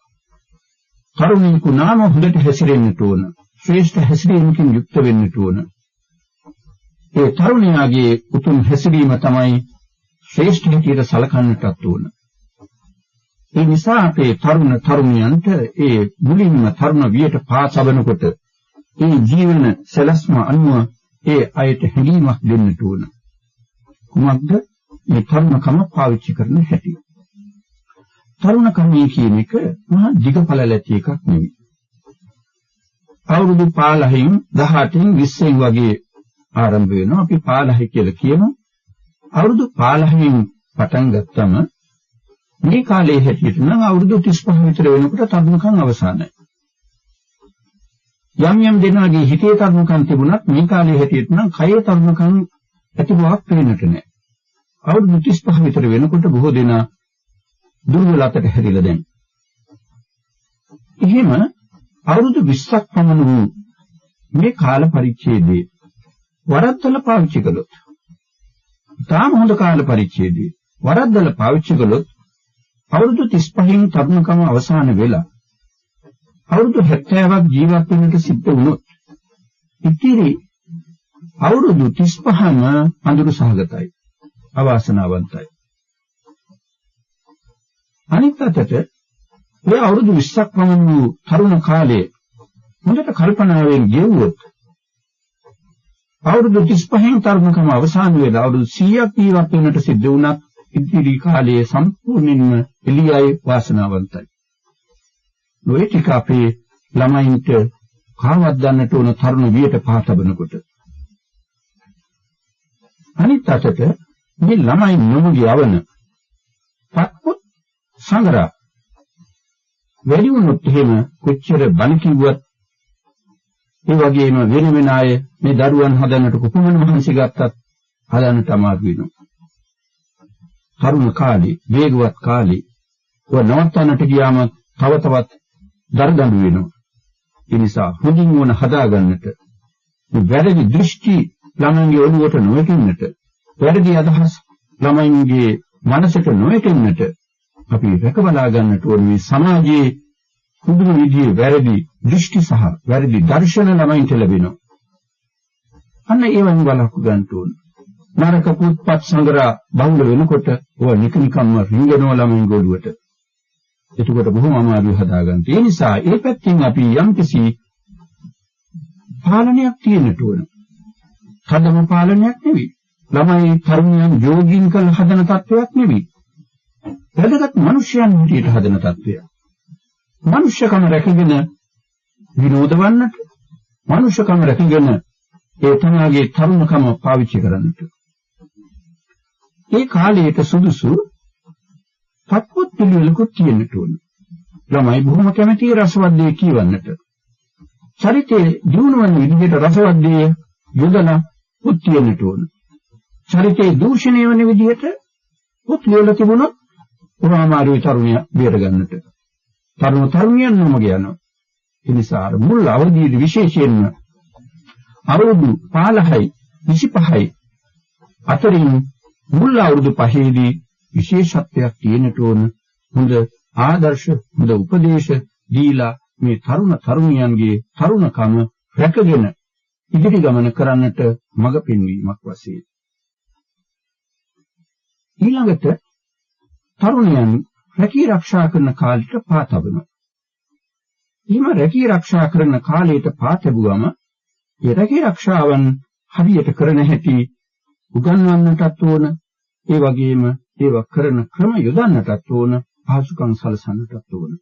තරුණයෙකු නාම හොඳට හැසිරෙන්නට ඕන. ශ්‍රේෂ්ඨ හැසිරීමකින් යුක්ත වෙන්නට ඕන. ඒ තරුණයාගේ උතුම් හැසිරීම තමයි ශ්‍රේෂ්ඨ හැටියට සලකන්නටත් ඕන. ඒ නිසා අපේ තරුණ තරුණියන්ට ඒ මුලින්ම තරුණ වියට පා තබනකොට ඒ ජීවන සැලැස්ම අනුව ඒ අයට හැඟීමක් දෙන්නට ඕන. කුමක්ද මේ තරුණකම පාවිච්චි කරන හැටි? තරුණකම කියන එක මහා දිගපළල ඇති එකක් නෙවෙයි. අවුරුදු 15න් 18න් 20න් වගේ ආරම්භ වෙනවා. අපි 15 කියලා කියමු. අවුරුදු 15න් පටන් ගත්තම මේ කාලයේ හැටියට නම් අවුරුදු 35 විතර වෙනකොට තරුණකම් අවසానයි. යම් යම් දෙනාගේ හිතේ තරුණකම් තිබුණත් මේ කාලයේ හැටියට නම් කයේ තරුණකම් ඇති බවක් පේන්නට නෑ. අවුරුදු 35 විතර වෙනකොට බොහෝ දෙනා දුර්වල අතට හැරිලා දැන්. එහෙම අවුරුදු 20ක් පමණ වූ මේ කාල පරිච්ඡේදයේ වරද්දලා පාවිච්චි කළොත්, තාම හොඳ කාල පරිච්ඡේදයේ වරද්දලා පාවිච්චි කළොත් අවුරුදු 35න් තරුණකම අවසන් වෙලා අවුරුදු 70ක් ජීවත් වෙන්නට සිද්ධ වුණොත් ඉතිරි අවුරුදු 35ම අඳුරු සහගතයි, අවාසනාවන්තයි. අනිත් අතට ඔය අවුරුදු 20ක් පමණ වූ තරුණ කාලයේ හොඳට කල්පනාවෙන් ගෙවුවොත් අවුරුදු 35න් තරුණකම අවසන් වෙලා අවුරුදු 100ක් ජීවත් වෙන්නට සිද්ධ වුණත් ඉතිරි කාලයේ සම්පූර්ණයෙන්ම එළියයි වාසනාවන්තයි. ඔය ටික අපේ ළමයින්ට කාවත් දන්නට ඕන තරුණ වියට පහ තබනකොට. අනිත් අතට මේ ළමයි නොමග යවන පත්පොත් සංග්‍රහ වැඩි වුණොත් එහෙම කොච්චර බණ කිව්වත් ඒ වගේම වෙන වෙන අය මේ දරුවන් හදන්නට කොපමණ මහන්සි ගත්තත් හදන්නට අමාරු වෙනවා. තරුණ කාලේ, වේගවත් කාලේ ඔය නවත්තන්නට ගියාම තව තවත් දරදඬු වෙනවා. ඒ නිසා හොඳින් ඕන හදාගන්නට මේ වැරදි දෘෂ්ටි ළමයින්ගේ ඔළුවට නොවැටෙන්නට, වැරදි අදහස් ළමයින්ගේ මනසට නොවැටෙන්නට අපි රැක බලා ගන්නට ඕන මේ සමාජයේ පුදුම විදිහේ වැරදි දෘෂ්ටි සහ වැරදි දර්ශන ළමයින්ට ලැබෙනවා. අන්න ඒවෙන් වළක්ව ගන්න ඕන. නරක පුත්පත් සංග්‍රහ බහුල වෙනකොට ඔය නිකනිකම්ම රිංගනවා ළමයින්ගේ ඔළුවට. එතකොට බොහොම අමාරුයි හදාගන්න. ඒ නිසා ඒ පැත්තෙන් අපි යම්කිසි පාලනයක් තියෙන්නට ඕන. තදම පාලනයක් නෙවෙයි. ළමයි තරුණයන් යෝගීන් කළ හදන තත්වයක් නෙවෙයි. වැදගත් මනුෂ්‍යයන් විදියට හදන තත්වයක්. මනුෂ්‍යකම රැකගෙන විනෝද වන්නට, මනුෂ්‍යකම රැකගෙන ඒ තමාගේ තරුණකම පාවිච්චි කරන්නට. ඒ කාලයට සුදුසු පත්පොත් පිළිවෙලකුත් තියෙන්නට ඕන. ළමයි බොහොම කැමති රසවත් දේ කියවන්නට. චරිතයේ දියුණු වන විදිහට රසවත් දේ යොදලා පොත් තියෙන්නට ඕන. චරිතයේ දූෂණය වන විදිහට පොත් ලියලා තිබුණොත් බොහොම අමාරුයි තරුණයා බේරගන්නට. තරුණ තරුණියන් නොමග යනවා. ඒ නිසා අර මුල් අවධියේදී විශේෂයෙන්ම අවුරුදු 15යි 25යි අතරින් මුල් අවුරුදු පහේදී විශේෂත්වයක් තියෙන්නට ඕන. හොඳ ආදර්ශ, හොඳ උපදේශ දීලා මේ තරුණ තරුණියන්ගේ තරුණකම රැකගෙන ඉදිරි ගමන කරන්නට මඟ පෙන්වීමක් වශයෙන්. ඊළඟට තරුණයන් රැකී ආරක්ෂා කරන කාලෙට පා තබනවා. එහෙම රැකී ආරක්ෂා කරන කාලයට පා තැබුවම ඒ රැකී ආරක්ෂාවන් හරියට කරන හැටි උගන්වන්නටත් ඕන, ඒ වගේම ඒවා කරන ක්‍රම යොදන්නටත් ඕන, පහසුකම් සලසන්නටත් ඕන.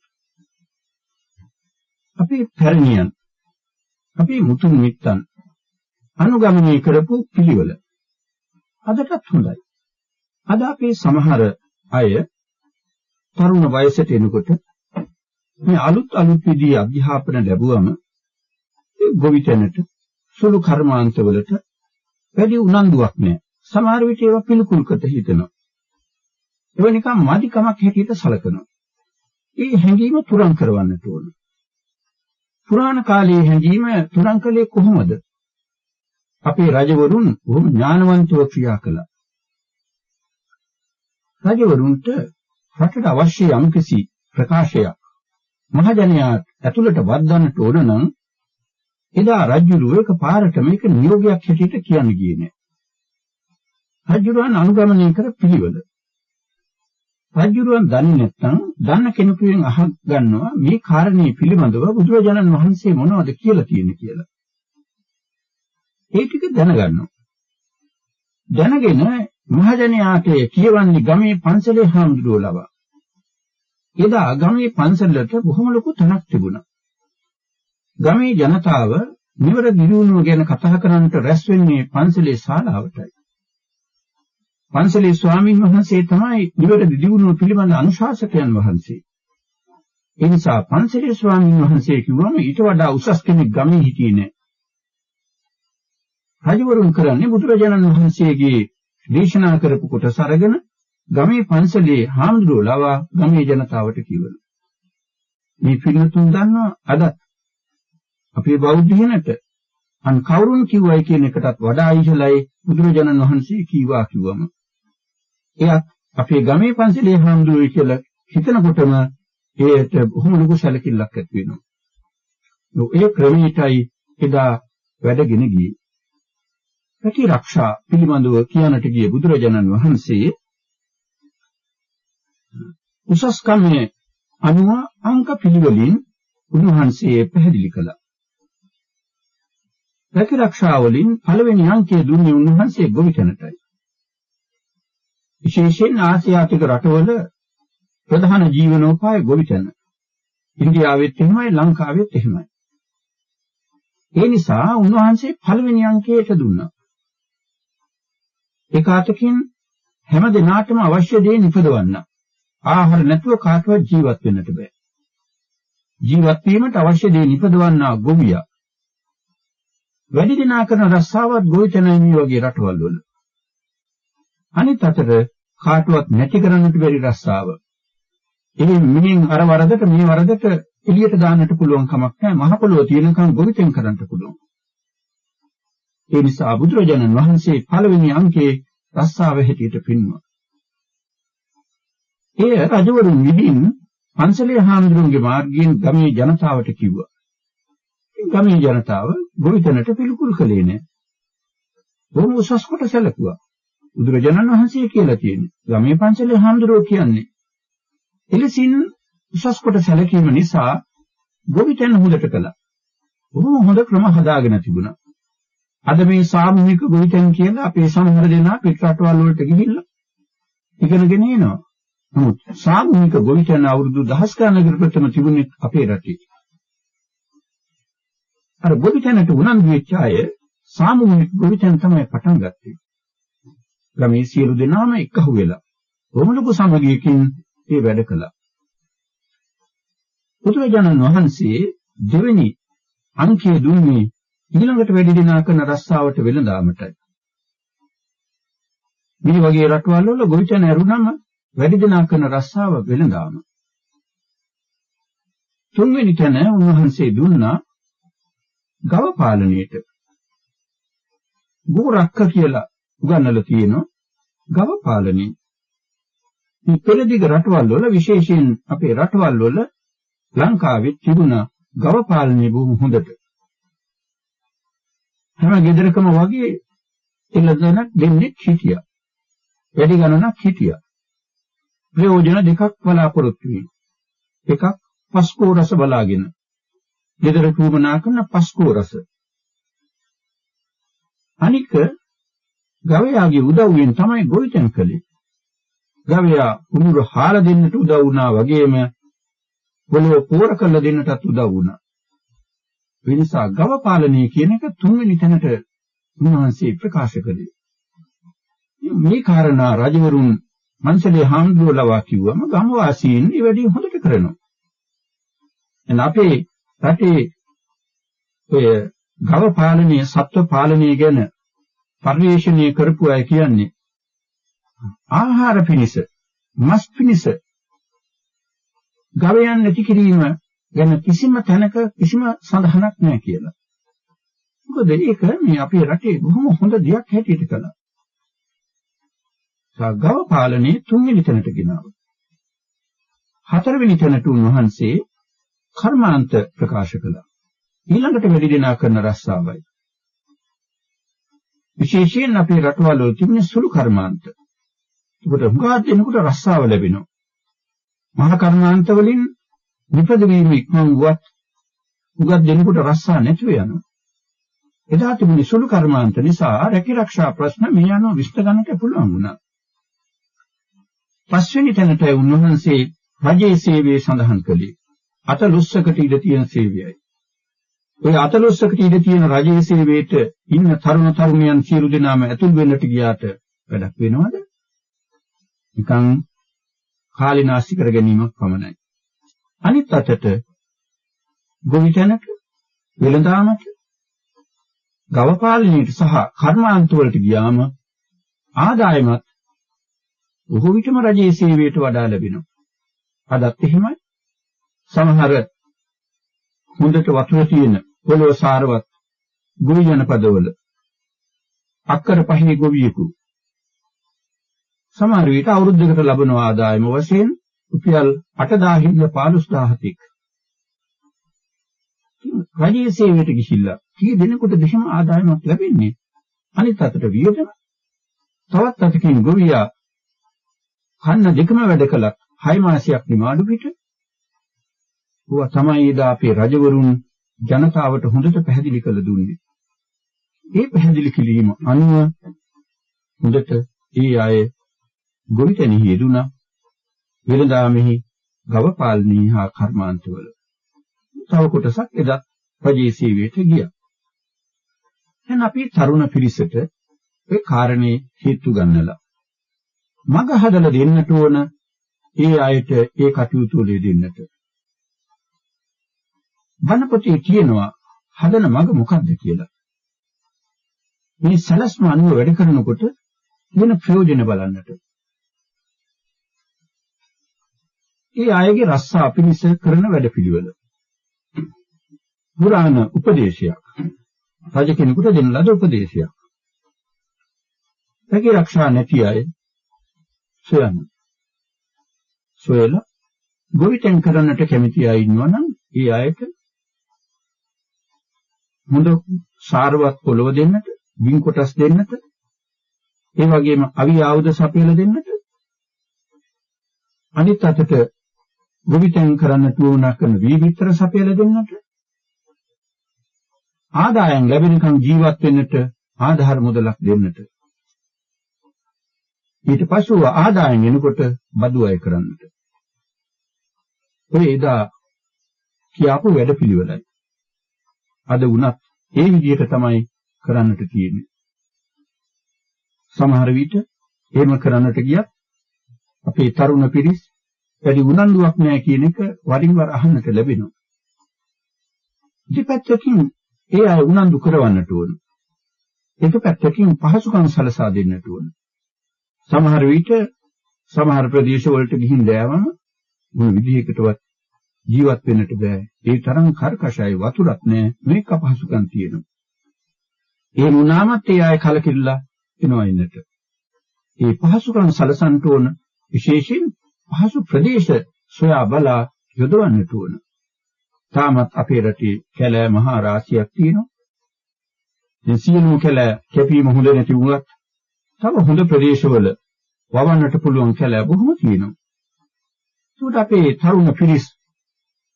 අපේ පැරණියන්, අපේ මුතුන් මිත්තන් අනුගමනය කරපු පිළිවෙල අදටත් හොඳයි. අද අපේ සමහර අය තරුණ වයසට එනකොට මේ අලුත් අලුත් විදිහේ අධ්‍යාපන ලැබුවම ඒ ගොවිතැනට සුළු කර්මාන්තවලට වැඩි උනන්දුවක් නෑ. සමහර විට ඒවා පිළිකුල් කොට හිතෙනවා. ඒවා නිකන් මදිකමක් හැටියට සලකනවා. ඒ හැඟීම තුරන් කරවන්නට ඕන. පුරාණ කාලයේ හැඟීම තුරන් කළේ කොහොමද? අපේ රජවරුන් බොහොම ඥානවන්තව ක්‍රියා කළා. රජවරුන්ට රටට අවශ්‍ය යම්කිසි ප්‍රකාශයක් මහජනයා ඇතුළට වද්දන්නට ඕන නම් එදා රජුරුව එක පාරට මේක නියෝගයක් හැටියට කියන්න ගියේ නෑ. රජුරුවන් අනුගමනය කර පිළිවෙල. රජුරුවන් දන්නේ නැත්නම් දන්න කෙනෙකුගෙන් අහ ගන්නවා මේ කාරණේ පිළිබඳව බුදුරජාණන් වහන්සේ මොනවද කියලා තියෙන්නේ කියලා. ඒ ටික දැනගන්නවා. දැනගෙන මහජනයාට කියවන්නේ ගමේ පන්සලේ හාමුදුරුවෝ ලවා. එදා ගමේ පන්සලට බොහොම ලොකු තැනක් තිබුණා. ගමේ ජනතාව නිවැරදි දියුණුව ගැන කතා කරන්නට රැස් වෙන්නේ පන්සලේ ශාලාවටයි. පන්සලේ ස්වාමීන් වහන්සේ තමයි නිවැරදි දියුණුව පිළිබඳ අනුශාසකයන් වහන්සේ. ඒ නිසා පන්සලේ ස්වාමීන් වහන්සේ කිව්වම ඊට වඩා උසස් කෙනෙක් ගමේ හිටියේ නෑ. රජවරුන් කරන්නේ බුදුරජාණන් වහන්සේගේ දේශනා කරපු කොටස අරගෙන ගමේ පන්සලේ හාමුදුරුවෝ ලවා ගමේ ජනතාවට කියවන. මේ පිළිතුරු දන්නවා අදත් අපේ බෞද්ධයනට අන් කවුරුන් කිව්වයි කියන එකටත් වඩා ඉහළයි බුදුරජාණන් වහන්සේ කීවා කිව්වම. එයත් අපේ ගමේ පන්සලේ හාමුදුරුවෝ කියලා හිතනකොටම ඒට බොහොම ලොකු සැලකිල්ලක් ඇති වෙනවා. ඒ ක්‍රමයටයි එදා වැඩගෙන ගියේ. ප්‍රතිරක්ෂා පිළිබඳව කියන්නට ගිය බුදුරජාණන් වහන්සේ උසස් කමේ අනුව අංක පිළිවෙලින් උන්වහන්සේ පැහැදිලි කළා. ප්‍රතිරක්ෂා වලින් පළවෙනි අංකය දුන්නේ උන්වහන්සේ ගොවිතැනටයි. විශේෂයෙන් ආසියාතික රටවල ප්‍රධාන ජීවනෝපාය ගොවිතැන. ඉන්දියාවෙත් එහෙමයි, ලංකාවෙත් එහෙමයි. ඒ නිසා උන්වහන්සේ පළවෙනි අංකයට දුන්නා. ඒක අතකින් හැම දිනාටම අවශ්‍ය දේ නිපදවන්න. ආහාර නැතුව කාටවත් ජීවත් වෙන්නට බෑ. ජීවත් වීමට අවශ්‍ය දේ නිපදවන්නා ගොවියා. වැඩි දෙනා කරන රස්සාවත් ගොවිතැනයි මේ වගේ රටවල් වල. අනිත් අතට කාටවත් නැති කරන්නට බැරි රස්සාව. ඉතින් මිනින් අර වරදට මේ වරදට එළියට දාන්නට පුළුවන් කමක් නැහැ. මහ පොළොව තියෙනකන් ගොවිතැන් කරන්නට පුළුවන්. ඒ නිසා බුදුරජාණන් වහන්සේ පළවෙනි අංකයේ රස්සාව හැටියට පෙන්වුවා. එය රජවරුන් විසින් පන්සලේ හාමුදුරුවන්ගේ මාර්ගයෙන් ගමේ ජනතාවට කිව්වා. ඉතින් ගමේ ජනතාව ගොවිතැනට පිළිකුල් කළේ නෑ. බොහොම උසස් කොට සැලකුවා. බුදුරජාණන් වහන්සේ කියලා තියෙන්නේ. ගමේ පන්සලේ හාමුදුරුවෝ කියන්නේ. එලෙසින් උසස් කොට සැලකීම නිසා ගොවිතැන හොඳට කළා. බොහොම හොඳ ක්‍රම හදාගෙන තිබුණා. අද මේ සාමූහික ගොවිතැන් කියලා අපේ සමහර දෙනා පිට රටවල් වලට ගිහිල්ලා ඉගෙනගෙන එනවා. නමුත් සාමූහික ගොවිතැන අවුරුදු දහස් ගණනකට ප්‍රථම තිබුණේ අපේ රටේ. අර ගොවිතැනට උනන්දු වෙච්ච අය සාමූහික ගොවිතැන තමයි පටන් ගත්තේ. ගමේ සියලු දෙනාම එකහු වෙලා බොහොම ලොකු සමගියකින් ඒ වැඩ කළා. බුදුරජාණන් වහන්සේ දෙවෙනි අංකය දුන්නේ ඊළඟට වැඩි දෙනා කරන රස්සාවට වෙළඳාමටයි. මේ වගේ රටවල් වල ගොවිතැන ඇරුණම වැඩි දෙනා කරන රස්සාව වෙළඳාම. තුන්වෙනි තැන උන්වහන්සේ දුන්නා ගව පාලනයට. ගෝරක්ක කියලා උගන්වලා තියෙනවා ගව පාලනය. මේ පෙරදිග රටවල් වල විශේෂයෙන් අපේ රටවල් වල ලංකාවේ තිබුණ ගව පාලනය බොහොම හොඳට. හැම ගෙදරකම වගේ එළදෙනක් දෙන්නෙක් හිටියා. වැඩි ගණනක් හිටියා. ප්‍රයෝජන දෙකක් බලාපොරොත්තු වෙයි. එකක් පස්කෝ රස බලාගෙන. ගෙදරට උවමනා කරන පස්කෝ රස. අනික ගවයාගේ උදව්වෙන් තමයි ගොවිතැන් කළේ. ගවයා උණුර හාල දෙන්නට උදව් වුණා වගේම පොළොව පෝර කරලා දෙන්නටත් උදව් වුණා. ඒ නිසා ගව පාලනය කියන එක තුන්වෙනි තැනට උන්වහන්සේ ප්‍රකාශ කළේ. මේ කාරණා රජවරුන් මන්සලේ හාමුදුරුවෝ ලවා කිව්වම ගම්වාසීන් ඒ වැඩේ හොඳට කරනවා. දැන් අපේ රටේ ඔය ගව පාලනය, සත්ව පාලනය ගැන පර්යේෂණය කරපු අය කියන්නේ ආහාර පිණිස, මස් පිණිස ගවයන් නැති කිරීම ගැන කිසිම තැනක කිසිම සඳහනක් නැහැ කියලා. මොකද ඒක මේ අපේ රටේ බොහොම හොඳ දෙයක් හැටියට කළා. ගව පාලනය තුන්වෙනි තැනට ගෙනාවා. හතරවෙනි තැනට උන්වහන්සේ කර්මාන්ත ප්‍රකාශ කළා. ඊළඟට වැඩි දෙනා කරන රස්සාවයි. විශේෂයෙන් අපේ රටවල් වල තිබෙන සුළු කර්මාන්ත. ඒකට හුඟක් දෙනෙකුට රස්සාව ලැබෙනවා. මහා කර්මාන්ත වලින් නිපද වීම ඉක්මන් වුවත් හුඟක් දෙනෙකුට රස්සා නැතුව යනවා. එදා තිබුණේ සුළු කර්මාන්ත නිසා රැකී ප්‍රශ්න මේ අනුව විසඳ ගන්නට පුළුවන් වුණා. පස්වෙනි තැනට උන්වහන්සේ රජයේ සේවය සඳහන් කළේ අතලොස්සකට ඉඩ තියෙන සේවයයි. ඔය අතලොස්සකට ඉඩ තියෙන රජයේ සේවයට ඉන්න තරුණ තරුණියන් සියලු දෙනාම ඇතුල් වෙන්නට ගියාට වැඩක් වෙනවද? නිකන් කාලේ නාස්ති කර ගැනීමක් පමණයි. අනිත් අතට ගොවිතැනට, වෙළඳාමට, ගව පාලනයට සහ කර්මාන්ත වලට ගියාම ආදායමත් බොහෝ විටම රජයේ සේවයට වඩා ලැබෙනවා. අදත් එහෙමයි. සමහර හොඳට වතුර තියෙන පොළොව සාරවත් ගොවි ජනපදවල අක්කර 5 ගොවියෙකු සමහර විට අවුරුද්දකට ලබන ආදායම වශයෙන් රුපියල් 8000 ඉඳලා 15000 තෙක්. රජයේ සේවයට ගිහිල්ලා කී දෙනෙකුට දෙහිම ආදායමක් ලැබෙන්නේ? අනිත් අතට වියදම, තවත් අතකින් ගොවියා කන්න දෙකම වැඩ කළත් 6 මාසයක් නිවාඩු පිට. ඒවා තමයි එදා අපේ රජවරුන් ජනතාවට හොඳට පැහැදිලි කළ දුන්නේ. ඒ පැහැදිලි කිරීම අනුව හොඳට ඒ අය ගොවිතැනෙහි යෙදුණා, වෙළඳාමෙහි, ගව පාලනයේ හා කර්මාන්තවල. තව කොටසක් එදත් රජයේ සේවයට ගියා. දැන් අපි තරුණ පිරිසට ඒ කාරණේ හේතු ගන්නලා මග හදලා දෙන්නට ඕන ඒ අයට ඒ කටයුතු වල යෙදෙන්නට. බණ පොතේ කියනවා හදන මග මොකද්ද කියලා. මේ සලස්ම අනුව වැඩ කරනකොට වෙන ප්‍රයෝජන බලන්නට. ඒ අයගේ රස්සා පිණිස කරන වැඩපිළිවෙල. පුරාණ උපදේශයක්. රජ කෙනෙකුට දෙන ලද උපදේශයක්. රැකී රක්ෂා නැති අය සොයන්න. සොයලා ගොවිතැන් කරන්නට කැමති අය ඉන්නවා නම් ඒ අයට හොඳ සාරවත් පොළව දෙන්නට, බිම් කොටස් දෙන්නට, ඒ වගේම අවි ආයුධ සපයලා දෙන්නට, අනිත් අතට ගොවිතැන් කරන්නට උවමනා කරන වී විතර සපයලා දෙන්නට, ආදායම් ලැබෙනකන් ජීවත් වෙන්නට ආධාර මුදලක් දෙන්නට, ඊට පසුව ආදායම් එනකොට බදු අය කරන්නට. ඔය එදා කියාපු වැඩපිළිවෙලයි. අද වුණත් ඒ විදිහට තමයි කරන්නට තියෙන්නේ. සමහර විට එහෙම කරන්නට ගියත් අපේ තරුණ පිරිස් වැඩි උනන්දුවක් නැහැ කියන එක වරින් වර අහන්නට ලැබෙනවා. දෙපැත්තකින් ඒ අය උනන්දු කරවන්නට ඕන. එක පැත්තකින් පහසුකම් සලසා දෙන්නට ඕන. සමහර විට සමහර ප්‍රදේශ වලට ගිහින් දෑවම මොන විදිහකටවත් ජීවත් වෙන්නට බෑ. ඒ තරම් කර්කශයි, වතුරක් නෑ, මේක අපහසුකම් තියෙනවා. ඒ වුණාමත් ඒ අය කලකිරිලා එනවා ඉන්නට. ඒ පහසුකම් සලසන්න ඕන, විශේෂයෙන් පහසු ප්‍රදේශ සොයා බලා යොදවන්නට ඕන. තාමත් අපේ රටේ කැලෑ මහා රාශියක් තියෙනවා. දැන් සියලුම කැලෑ කැපීම හොඳ නැති වුණත් තව හොඳ ප්‍රදේශවල වවන්නට පුළුවන් කැලෑ බොහොම තියෙනවා. ඒකට අපේ තරුණ පිරිස්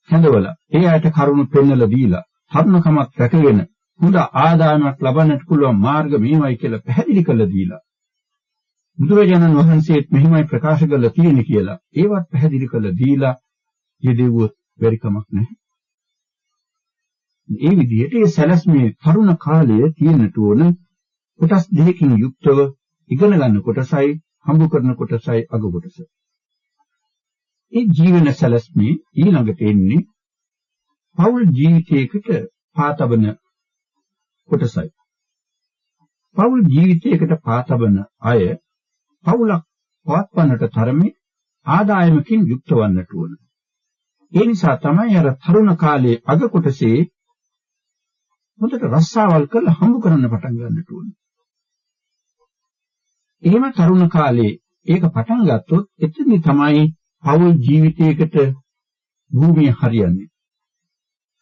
කැඳවලා ඒ අයට කරුණු පෙන්නලා දීලා තරුණකමත් රැකගෙන හොඳ ආදායමක් ලබන්නට පුළුවන් මාර්ග මේවයි කියලා පැහැදිලි කරලා දීලා බුදුරජාණන් වහන්සේත් මෙහිමයි ප්‍රකාශ කරලා තියෙන්නේ කියලා ඒවත් පැහැදිලි කරලා දීලා යෙදෙව්වොත් බැරි කමක් නැහැ. ඒ විදිහට ඒ සැලැස්මේ තරුණ කාලය තියෙන්නට ඕන කොටස් දෙකකින් යුක්තව ඉගෙන ගන්න කොටසයි හම්බ කරන කොටසයි අග කොටස. ඒ ජීවන සැලැස්මේ ඊළඟට එන්නේ පෞල් ජීවිතයකට පාතබන කොටසයි. පෞල් ජීවිතයකට පාතබන අය පවුලක් පවත්වන්නට තරමේ ආදායමකින් යුක්ත වන්නට ඕන. ඒ නිසා තමයි අර තරුණ කාලයේ අග කොටසේ හොඳට රස්සාවල් කරලා හම්බ කරන්න පටන් ගන්නට ඕන. එහෙම තරුණ කාලේ ඒක පටන් ගත්තොත් එතනදි තමයි පෞල් ජීවිතයකට භූමිය හරියන්නේ.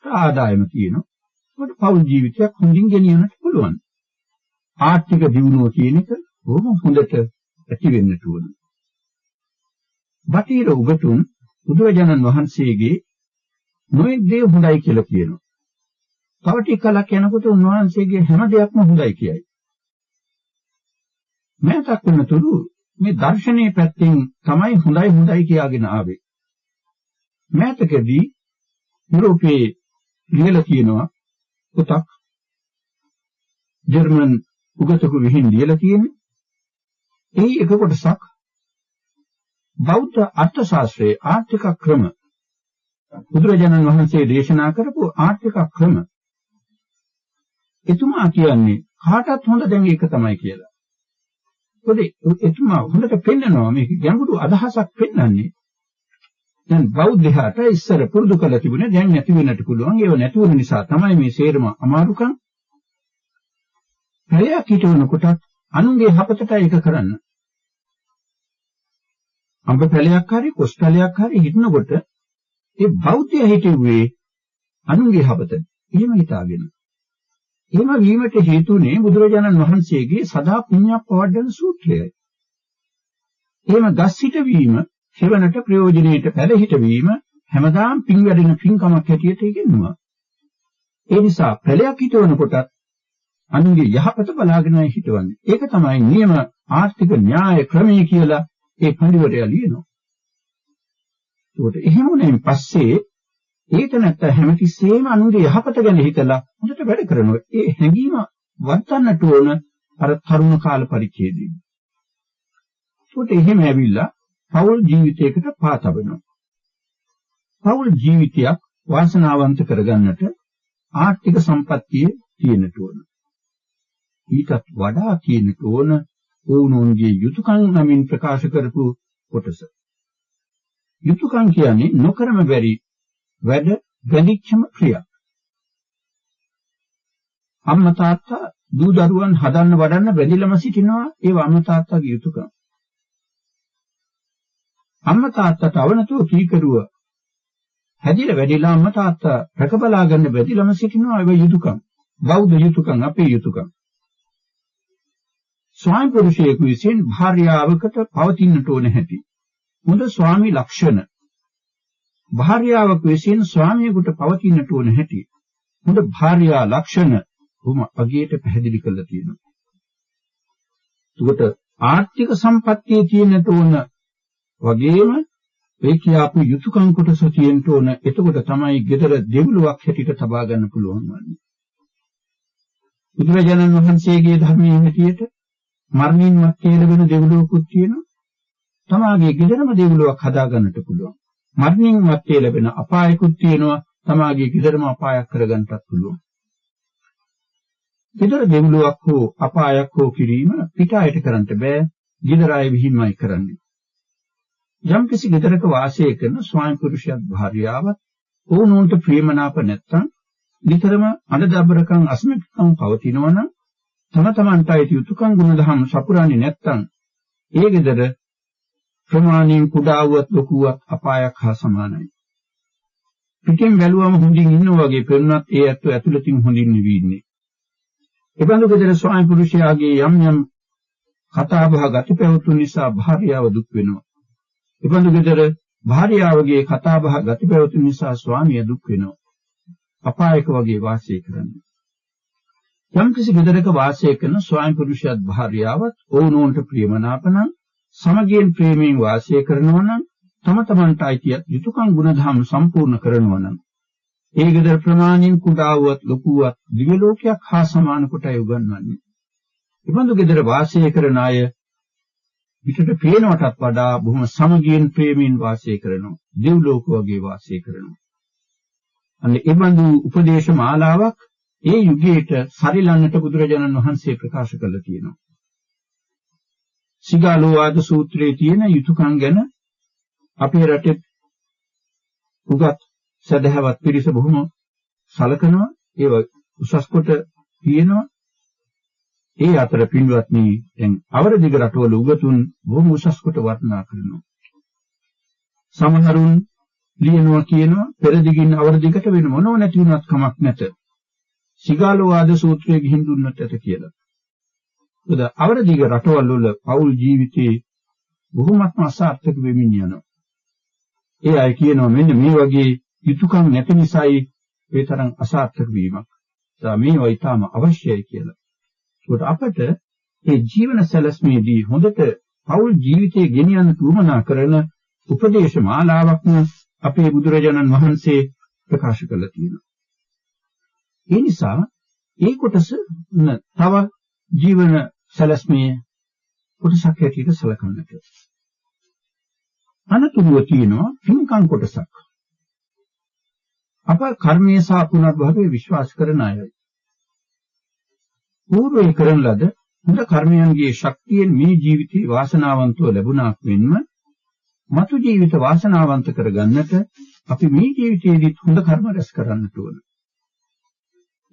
ආදායම තියෙනවා. ඒකට පෞල් ජීවිතයක් හොඳින් ගෙනියන්නට පුළුවන්. ආර්ථික දියුණුව කියන එක බොහොම හොඳට ඇති වෙන්නට ඕන. බටහිර උගතුන් බුදුරජාණන් වහන්සේගේ නොයෙක් දේ හොඳයි කියලා කියනවා. තව ටික කලක් යනකොට උන්වහන්සේගේ හැම දෙයක්ම හොඳයි කියයි. මෑතක් වෙනතුරු මේ දර්ශනීය පැත්තෙන් තමයි හොඳයි හොඳයි කියාගෙන ආවේ. මෑතකදී යුරෝපයේ ලියලා තියෙනවා පොතක් ජර්මන් උගතකු විහිං ලියලා තියෙන්නේ. එහි එක කොටසක් බෞද්ධ අර්ථ ශාස්ත්‍රයේ ආර්ථික ක්‍රම බුදුරජාණන් වහන්සේ දේශනා කරපු ආර්ථික ක්‍රම එතුමා කියන්නේ කාටත් හොඳ දැන් ඒක තමයි කියලා. මොකද එතුමා හොඳට පෙන්නනවා මේක ගැඹුරු අදහසක් පෙන්නන්නේ. දැන් බෞද්ධයාට ඉස්සර පුරුදු කරලා තිබුණේ දැන් නැති වෙන්නට පුළුවන්. ඒව නැති වුණ නිසා තමයි මේ සේරම අමාරුකම්. පැයක් හිටවනකොටත් අනුන්ගේ යහපතට ඒක කරන්න. අඹ පැලයක් හරි කොස් පැලයක් හරි හිටනකොට ඒ බෞද්ධයා හිටුවේ අනුන්ගේ යහපතට. එහෙම හිතාගෙන. එහෙම වීමට හේතුනේ බුදුරජාණන් වහන්සේගේ සදා පුඤ්ඤප්පවඩන සූත්‍රයයි. එහෙම ගස් හිටවීම, සෙවණට ප්‍රයෝජනෙට පැල හිටවීම හැමදාම පින් වැඩෙන පින්කමක් හැටියට ඉගෙනුවා. ඒ නිසා පැලයක් හිටවනකොටත් අනුන්ගේ යහපත බලාගෙනයි හිටවන්නේ. ඒක තමයි නියම ආර්ථික න්‍යාය ක්‍රමය කියලා ඒ පඬිවරයා ලියනවා. ඒකට එහෙම වුණෙන් පස්සේ ඒක නැත්නම් හැමතිස්සෙම අනුන්ගේ යහපත ගැන හිතලා හොඳට වැඩ කරනවා. ඒ හැඟීම වර්තන්නට ඕන අර තරුණ කාල පරිච්ඡේදයේ. ඒකට එහෙම ඇවිල්ලා පෞල් ජීවිතයකට පා තබනවා. පෞල් ජීවිතයක් වාසනාවන්ත කරගන්නට ආර්ථික සම්පත්තිය තියෙන්නට ඕන. ඊටත් වඩා තියෙන්නට ඕන ඔවුනොවුන්ගේ යුතුයකම් නමින් ප්‍රකාශ කරපු කොටස. යුතුයකම් කියන්නේ නොකරම බැරි වැඩ බැඳිච්චම ක්‍රියා. අම්මා තාත්තා දූ දරුවන් හදන්න වඩන්න බැඳිලම සිටිනවා ඒව අම්මා තාත්තාගේ යුතුයකම්. අම්මා තාත්තට අවනතුව කීකරුව හැදිලා වැඩිලා අම්මා තාත්තා රැක බලා ගන්න බැඳිලම සිටිනවා ඒව යුතුයකම්. බෞද්ධ යුතුයකම් අපේ යුතුයකම්. ස්වාමි පුරුෂයෙකු විසින් භාර්යාවකට පවතින්නට ඕන හැටි. හොඳ ස්වාමි ලක්ෂණ. භාර්යාවක් විසින් ස්වාමියෙකුට පවතින්නට ඕන හැටි. හොඳ භාර්යා ලක්ෂණ බොහොම අගයට පැහැදිලි කරලා තියෙනවා. එතකොට ආර්ථික සම්පත්තිය තියෙන්නට ඕන වගේම ඒ කියාපු යුතුයකම් කොටස තියෙන්න ඕන. එතකොට තමයි gedara දෙවිලුවක් හැටියට තබා ගන්න පුළුවන් වන්නේ. බුදුරජාණන් වහන්සේගේ ධර්මයේ හැටියට මරණින් මත්තේ ලැබෙන දෙවිලුවකුත් තියෙනවා. තමාගේ ගෙදරම දෙවිලුවක් හදා ගන්නට පුළුවන්. මරණින් මත්තේ ලැබෙන අපායකුත් තියෙනවා. තමාගේ ගෙදරම අපායක් කරගන්නටත් පුළුවන්. ගෙදර දෙවිලුවක් හෝ අපායක් හෝ කිරීම පිට අයට කරන්නට බෑ. ගෙදර අය විහිංමයි කරන්නේ. යම්කිසි ගෙදරක වාසය කරන ස්වාමි පුරුෂයාත් භාර්යාවත් ඔවුනොවුන්ට ප්‍රියමනාප නැත්තම් නිතරම අඬදබරකම් අසමතිකම් පවතිනවා නම් තම තමන්ට අයිති යුතුයකම් ගුණධම් සපුරන්නේ නැත්තම් ඒ ගෙදර ප්‍රමාණයෙන් කුඩා වුවත් ලොකු වුවත් අපායක් හා සමානයි. පිටින් බැලුවම හොඳින් ඉන්නවා වගේ පෙනුනත් ඒ ඇත්තෝ ඇතුළතින් හොඳින් නෙවී ඉන්නේ. එබඳු ගෙදර ස්වාමි පුරුෂයාගේ යම් යම් කතා බහ ගති පැවතුම් නිසා භාර්යාව දුක් වෙනවා. එබඳු ගෙදර භාර්යාවගේ කතා බහ ගති පැවතුම් නිසා ස්වාමියා දුක් වෙනවා. අපායක වගේ වාසය කරන්නේ. යම්කිසි ගෙදරක වාසය කරන ස්වාමි පුරුෂයාත් භාර්යාවත් ඔවුනොවුන්ට ප්‍රියමනාප නම්, සමගියෙන් ප්‍රේමයෙන් වාසය කරනවා නම්, තම තමන්ට අයිති යුතුයකම් ගුණධම් සම්පූර්ණ කරනවා නම්, ඒ ගෙදර ප්‍රමාණයෙන් කුඩා වුවත් ලොකු වුවත් දිව්‍ය ලෝකයක් හා සමාන කොටයි උගන්වන්නේ. ඉබඳු ගෙදර වාසය කරන අය පිටට පේනවටත් වඩා බොහොම සමගියෙන් ප්‍රේමයෙන් වාසය කරනවා. දෙව් ලෝක වගේ වාසය කරනවා. අන්න ඒ බඳු උපදේශ මාලාවක් ඒ යුගයට සරිලන්නට බුදුරජාණන් වහන්සේ ප්‍රකාශ කළා තියෙනවා. සිගාලෝවාද සූත්‍රයේ තියෙන යුතුයකම් ගැන අපේ රටේ උගත් සදහැවත් පිරිස බොහොම සලකනවා. ඒව උසස් කොට තියෙනවා. ඒ අතර පින්වත්නි, දැන් අවර දිග රටවල උගතුන් බොහොම උසස් කොට වර්ණනා කරනවා. සමහරුන් ලියනවා කියනවා පෙරදිගින් අවර දිගට වෙන මොනව නැති වුණත් කමක් නැත. සිගාලෝවාද සූත්‍රයේ ගිහින් දුන්නත් ඇත කියලා. මොකද අවර දිග රටවල් වල පෞල් ජීවිතේ බොහොමත්ම අසාර්ථක වෙමින් යනවා. ඒ අය කියනවා මෙන්න මේ වගේ යුතුයකම් නැති නිසායි ඒ තරම් අසාර්ථක වීමක්. මේවා ඊටාම අවශ්‍යයි කියලා. ඒකට අපට මේ ජීවන සැලැස්මේදී හොඳට පෞල් ජීවිතය ගෙනියන්න උවමනා කරන උපදේශ මාලාවක්ම අපේ බුදුරජාණන් වහන්සේ ප්‍රකාශ කළා තියෙනවා. ඒ නිසා ඒ කොටස තව ජීවන සැලැස්මේ කොටසක් හැටියට සැලකන්නට. අනතුරුව තියෙනවා පින්කම් කොටසක්. අප කර්මය සහ පුනර්භවය විශ්වාස කරන අයයි. පූර්වයේ කරන ලද හොඳ කර්මයන්ගේ ශක්තියෙන් මේ ජීවිතේ වාසනාවන්තව ලැබුණාක් මෙන්ම මතු ජීවිත වාසනාවන්ත කරගන්නට අපි මේ ජීවිතයේදීත් හොඳ කර්ම රැස් කරන්නට ඕන.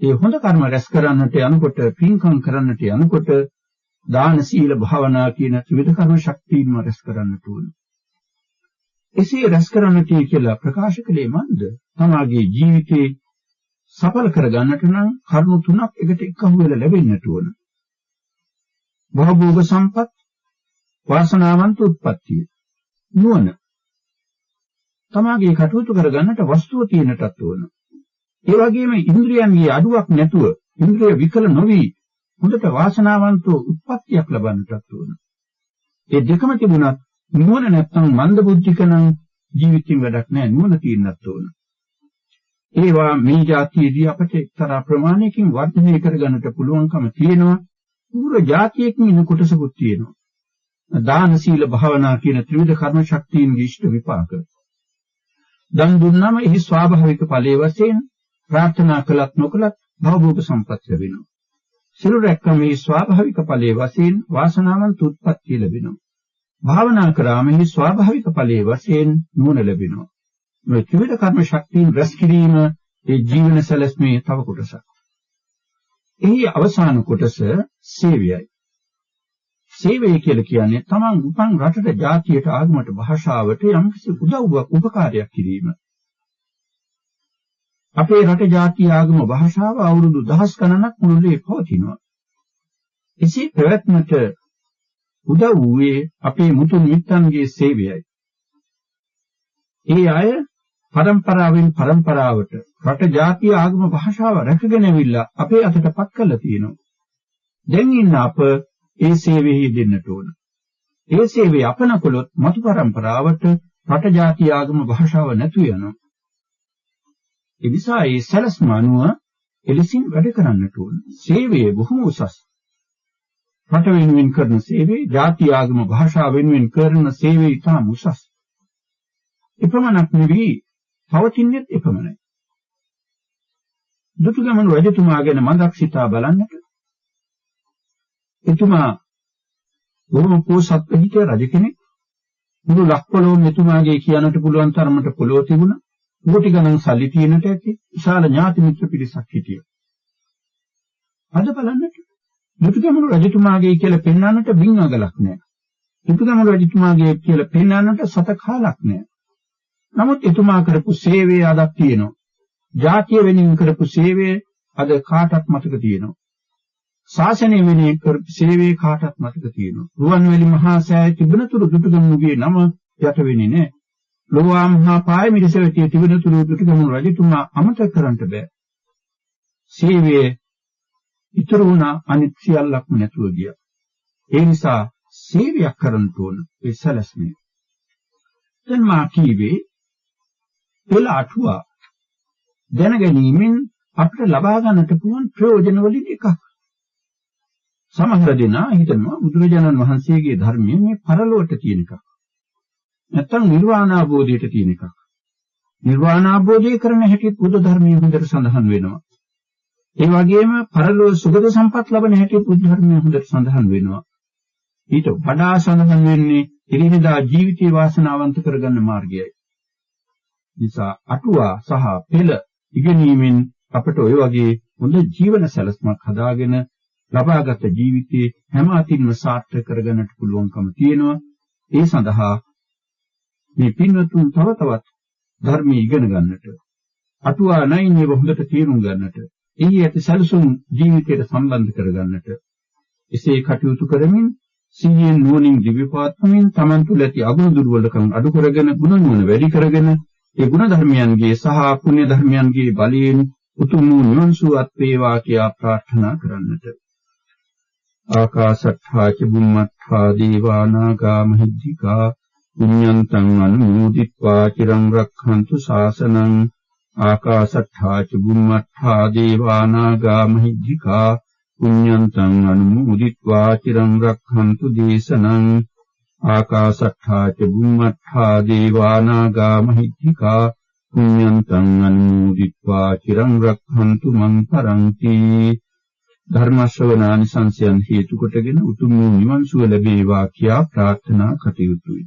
ඒ හොඳ කර්ම රැස් කරන්නට යනකොට, පින්කම් කරන්නට යනකොට දාන සීල භාවනා කියන ත්‍රිවිධ කර්ම ශක්තියින්ම රැස් කරන්නට ඕන. එසේ රැස් කරන්නට කියලා ප්‍රකාශ කළේ මන්ද? තමාගේ ජීවිතේ සඵල කරගන්නට නම් කරුණු තුනක් එකට එකහු වෙලා ලැබෙන්නට ඕන. භවභෝග සම්පත්, වාසනාවන්ත උත්පත්තිය, නුවණ. තමාගේ කටයුතු කරගන්නට වස්තුව තියෙනටත් ඕන. ඒ වගේම ඉන්ද්‍රියන්ගේ අඩුවක් නැතුව, ඉන්ද්‍රිය විකල නොවි හොඳට වාසනාවන්ත උත්පත්තියක් ලබන්නටත් ඕන. ඒ දෙකම තිබුණත් නුවණ නැත්නම් මන්ද බුද්ධික නම් ජීවිතෙන් වැඩක් නෑ. නුවණ තියෙන්නත් ඕන. ඒවා මේ ජාතියේදී අපට එක්තරා ප්‍රමාණයකින් වර්ධනය කරගන්නට පුළුවන්කම තියෙනවා. පූර්ව ජාතියකින් ඉන්න කොටසකුත් තියෙනවා. දාන සීල භාවනා කියන ත්‍රිවිධ කර්ම ශක්තියින්ගේ ඉෂ්ට විපාක. දන් දුන්නාම එහි ස්වාභාවික ඵලයේ වශයෙන් ප්‍රාර්ථනා කළත් නොකළත් භවභෝග සම්පත් ලැබෙනවා. සිල් රැක්කම එහි ස්වාභාවික ඵලයේ වශයෙන් වාසනාවන්ත උත්පත්ති ලැබෙනවා. භාවනා කරාම එහි ස්වාභාවික ඵලයේ වශයෙන් නුවණ ලැබෙනවා. මේ ත්‍රිවිධ කර්ම ශක්තියින් රැස් කිරීම ඒ ජීවන සැලැස්මේ තව කොටසක්. එහි අවසාන කොටස සේවයයි. සේවය කියලා කියන්නේ තමන් උපන් රටට, ජාතියට, ආගමට, භාෂාවට යම්කිසි උදව්වක්, උපකාරයක් කිරීම. අපේ රට, ජාතිය, ආගම, භාෂාව අවුරුදු දහස් ගණනක් මුළුල්ලේ පවතිනවා. එසේ පැවැත්මට උදව් වූයේ අපේ මුතුන් මිත්තන්ගේ සේවයයි. ඒ අය පරම්පරාවෙන් පරම්පරාවට රට, ජාතිය, ආගම, භාෂාව රැකගෙන ඇවිල්ලා අපේ අතට පත් කරලා තියෙනවා. දැන් ඉන්න අප ඒ සේවයෙහි යෙදෙන්නට ඕන. ඒ සේවය අප නොකළොත් මතු පරම්පරාවට රට, ජාතිය, ආගම, භාෂාව නැතු වෙනවා. ඒ නිසා ඒ සැලැස්ම අනුව එලෙසින් වැඩ කරන්නට ඕන. සේවය බොහොම උසස්. රට වෙනුවෙන් කරන සේවය, ජාති, ආගම, භාෂාව වෙනුවෙන් කරන සේවය ඉතාම උසස්. එපමණක් නෙවෙයි, පවතින්නේත් එපමණයි. දුටුගැමුණු රජතුමා ගැන මඳක් සිතා බලන්නට. එතුමා බොහොම පෝසත්ව හිටිය රජ කෙනෙක්. මුළු ලක්පොළොවම එතුමාගේ කියන්නට පුළුවන් තරමට පොළොව තිබුණා. කෝටි ගණන් සල්ලි තියෙනට ඇති විශාල ඥාති මිත්‍ර පිරිසක් හිටියා. අද බලන්නට දුටුගැමුණු රජතුමාගේ කියලා පෙන්වන්නට බින් අගලක් නෑ. දුටුගැමුණු රජතුමාගේ කියලා පෙන්වන්නට සත කාලක් නෑ. නමුත් එතුමා කරපු සේවය අදක් තියෙනවා. ජාතිය වෙනුවෙන් කරපු සේවය අද කාටත් මතක තියෙනවා. ශාසනය වෙනුවෙන් කරපු සේවය කාටත් මතක තියෙනවා. රුවන්වැලි මහා සෑය තිබුණතුරු දුටුගැමුණුගේ නම යට වෙන්නේ නෑ. ලෝවා මහා පාය මිරිසවැටිය තිබෙන තුරු දුටුගැමුණු රජතුමා අමතක කරන්නට බෑ. සේවය ඉතුරු වුණා, අනිත් සියල්ලක්ම නැතුව ගියා. ඒ නිසා සේවයක් කරන්න ඕන ඒ සැලැස්මේ. දැන් මා කීවේ පෙළ අටුවා දැන ගැනීමෙන් අපිට ලබා ගන්නට පුළුවන් ප්‍රයෝජන වලින් එකක්. සමහර දෙනා හිතනවා බුදුරජාණන් වහන්සේගේ ධර්මය මේ පරලොවට තියෙන එකක්. නැත්තම් නිර්වාණ අවබෝධයට තියෙන එකක්. නිර්වාණ අවබෝධය කරන හැටිත් බුදු ධර්මයේ හොඳට සඳහන් වෙනවා. ඒ වගේම පරලොව සුගත සම්පත් ලබන හැටිත් බුදු ධර්මයේ හොඳට සඳහන් වෙනවා. ඊට වඩා සඳහන් වෙන්නේ එදිනෙදා ජීවිතේ වාසනාවන්ත කරගන්න මාර්ගයයි. නිසා අටුවා සහ පෙළ ඉගෙනීමෙන් අපට ඔය වගේ හොඳ ජීවන සැලැස්මක් හදාගෙන ලබාගත් ජීවිතේ හැම අතින්ම සාර්ථක කරගන්නට පුළුවන්කම තියෙනවා. ඒ සඳහා මේ පින්වතුන් තව තවත් ධර්මයේ ඉගෙන ගන්නට, අටුවා නයින් ඒව හොඳට තේරුම් ගන්නට, එහි ඇති සැලසුම් ජීවිතයට සම්බන්ධ කරගන්නට, එසේ කටයුතු කරමින් සිහියෙන් නුවණින් දිව්‍ය පවත්වමින් තමන් තුළ ඇති අගුණ දුර්වලකම් අඩු කරගෙන ගුණ නුවණ වැඩි කරගෙන ඒ ගුණ ධර්මයන්ගේ සහ පුණ්‍ය ධර්මයන්ගේ බලයෙන් උතුම් වූ නිවන් සුව අත් වේවා කියා ප්‍රාර්ථනා කරන්නට. ආකාශට්ඨා ච බුම්මට්ඨා දේවා නාග මහිද්దికා පුඤ්ඤන්තං අනුමෝදිत्वा චිරං රක්ඛන්තු ශාසනං. ආකාශට්ඨා ච බුම්මට්ඨා දේවා නාග මහිද්దికා පුඤ්ඤන්තං අනුමෝදිत्वा චිරං රක්ඛන්තු දේශනං. ආකාශට්ඨා ච බුම්මට්ඨා දේවා නාග මහිද්దికා පුඤ්ඤන්තං අනුමෝදිत्वा චිරං රක්ඛන්තු මං පරන්ති. ධර්ම ශ්‍රවණානිසංසයන් හේතු කොටගෙන උතුම් වූ නිවන් සුව ලැබේවා කියා ප්‍රාර්ථනා කටයුතුයි.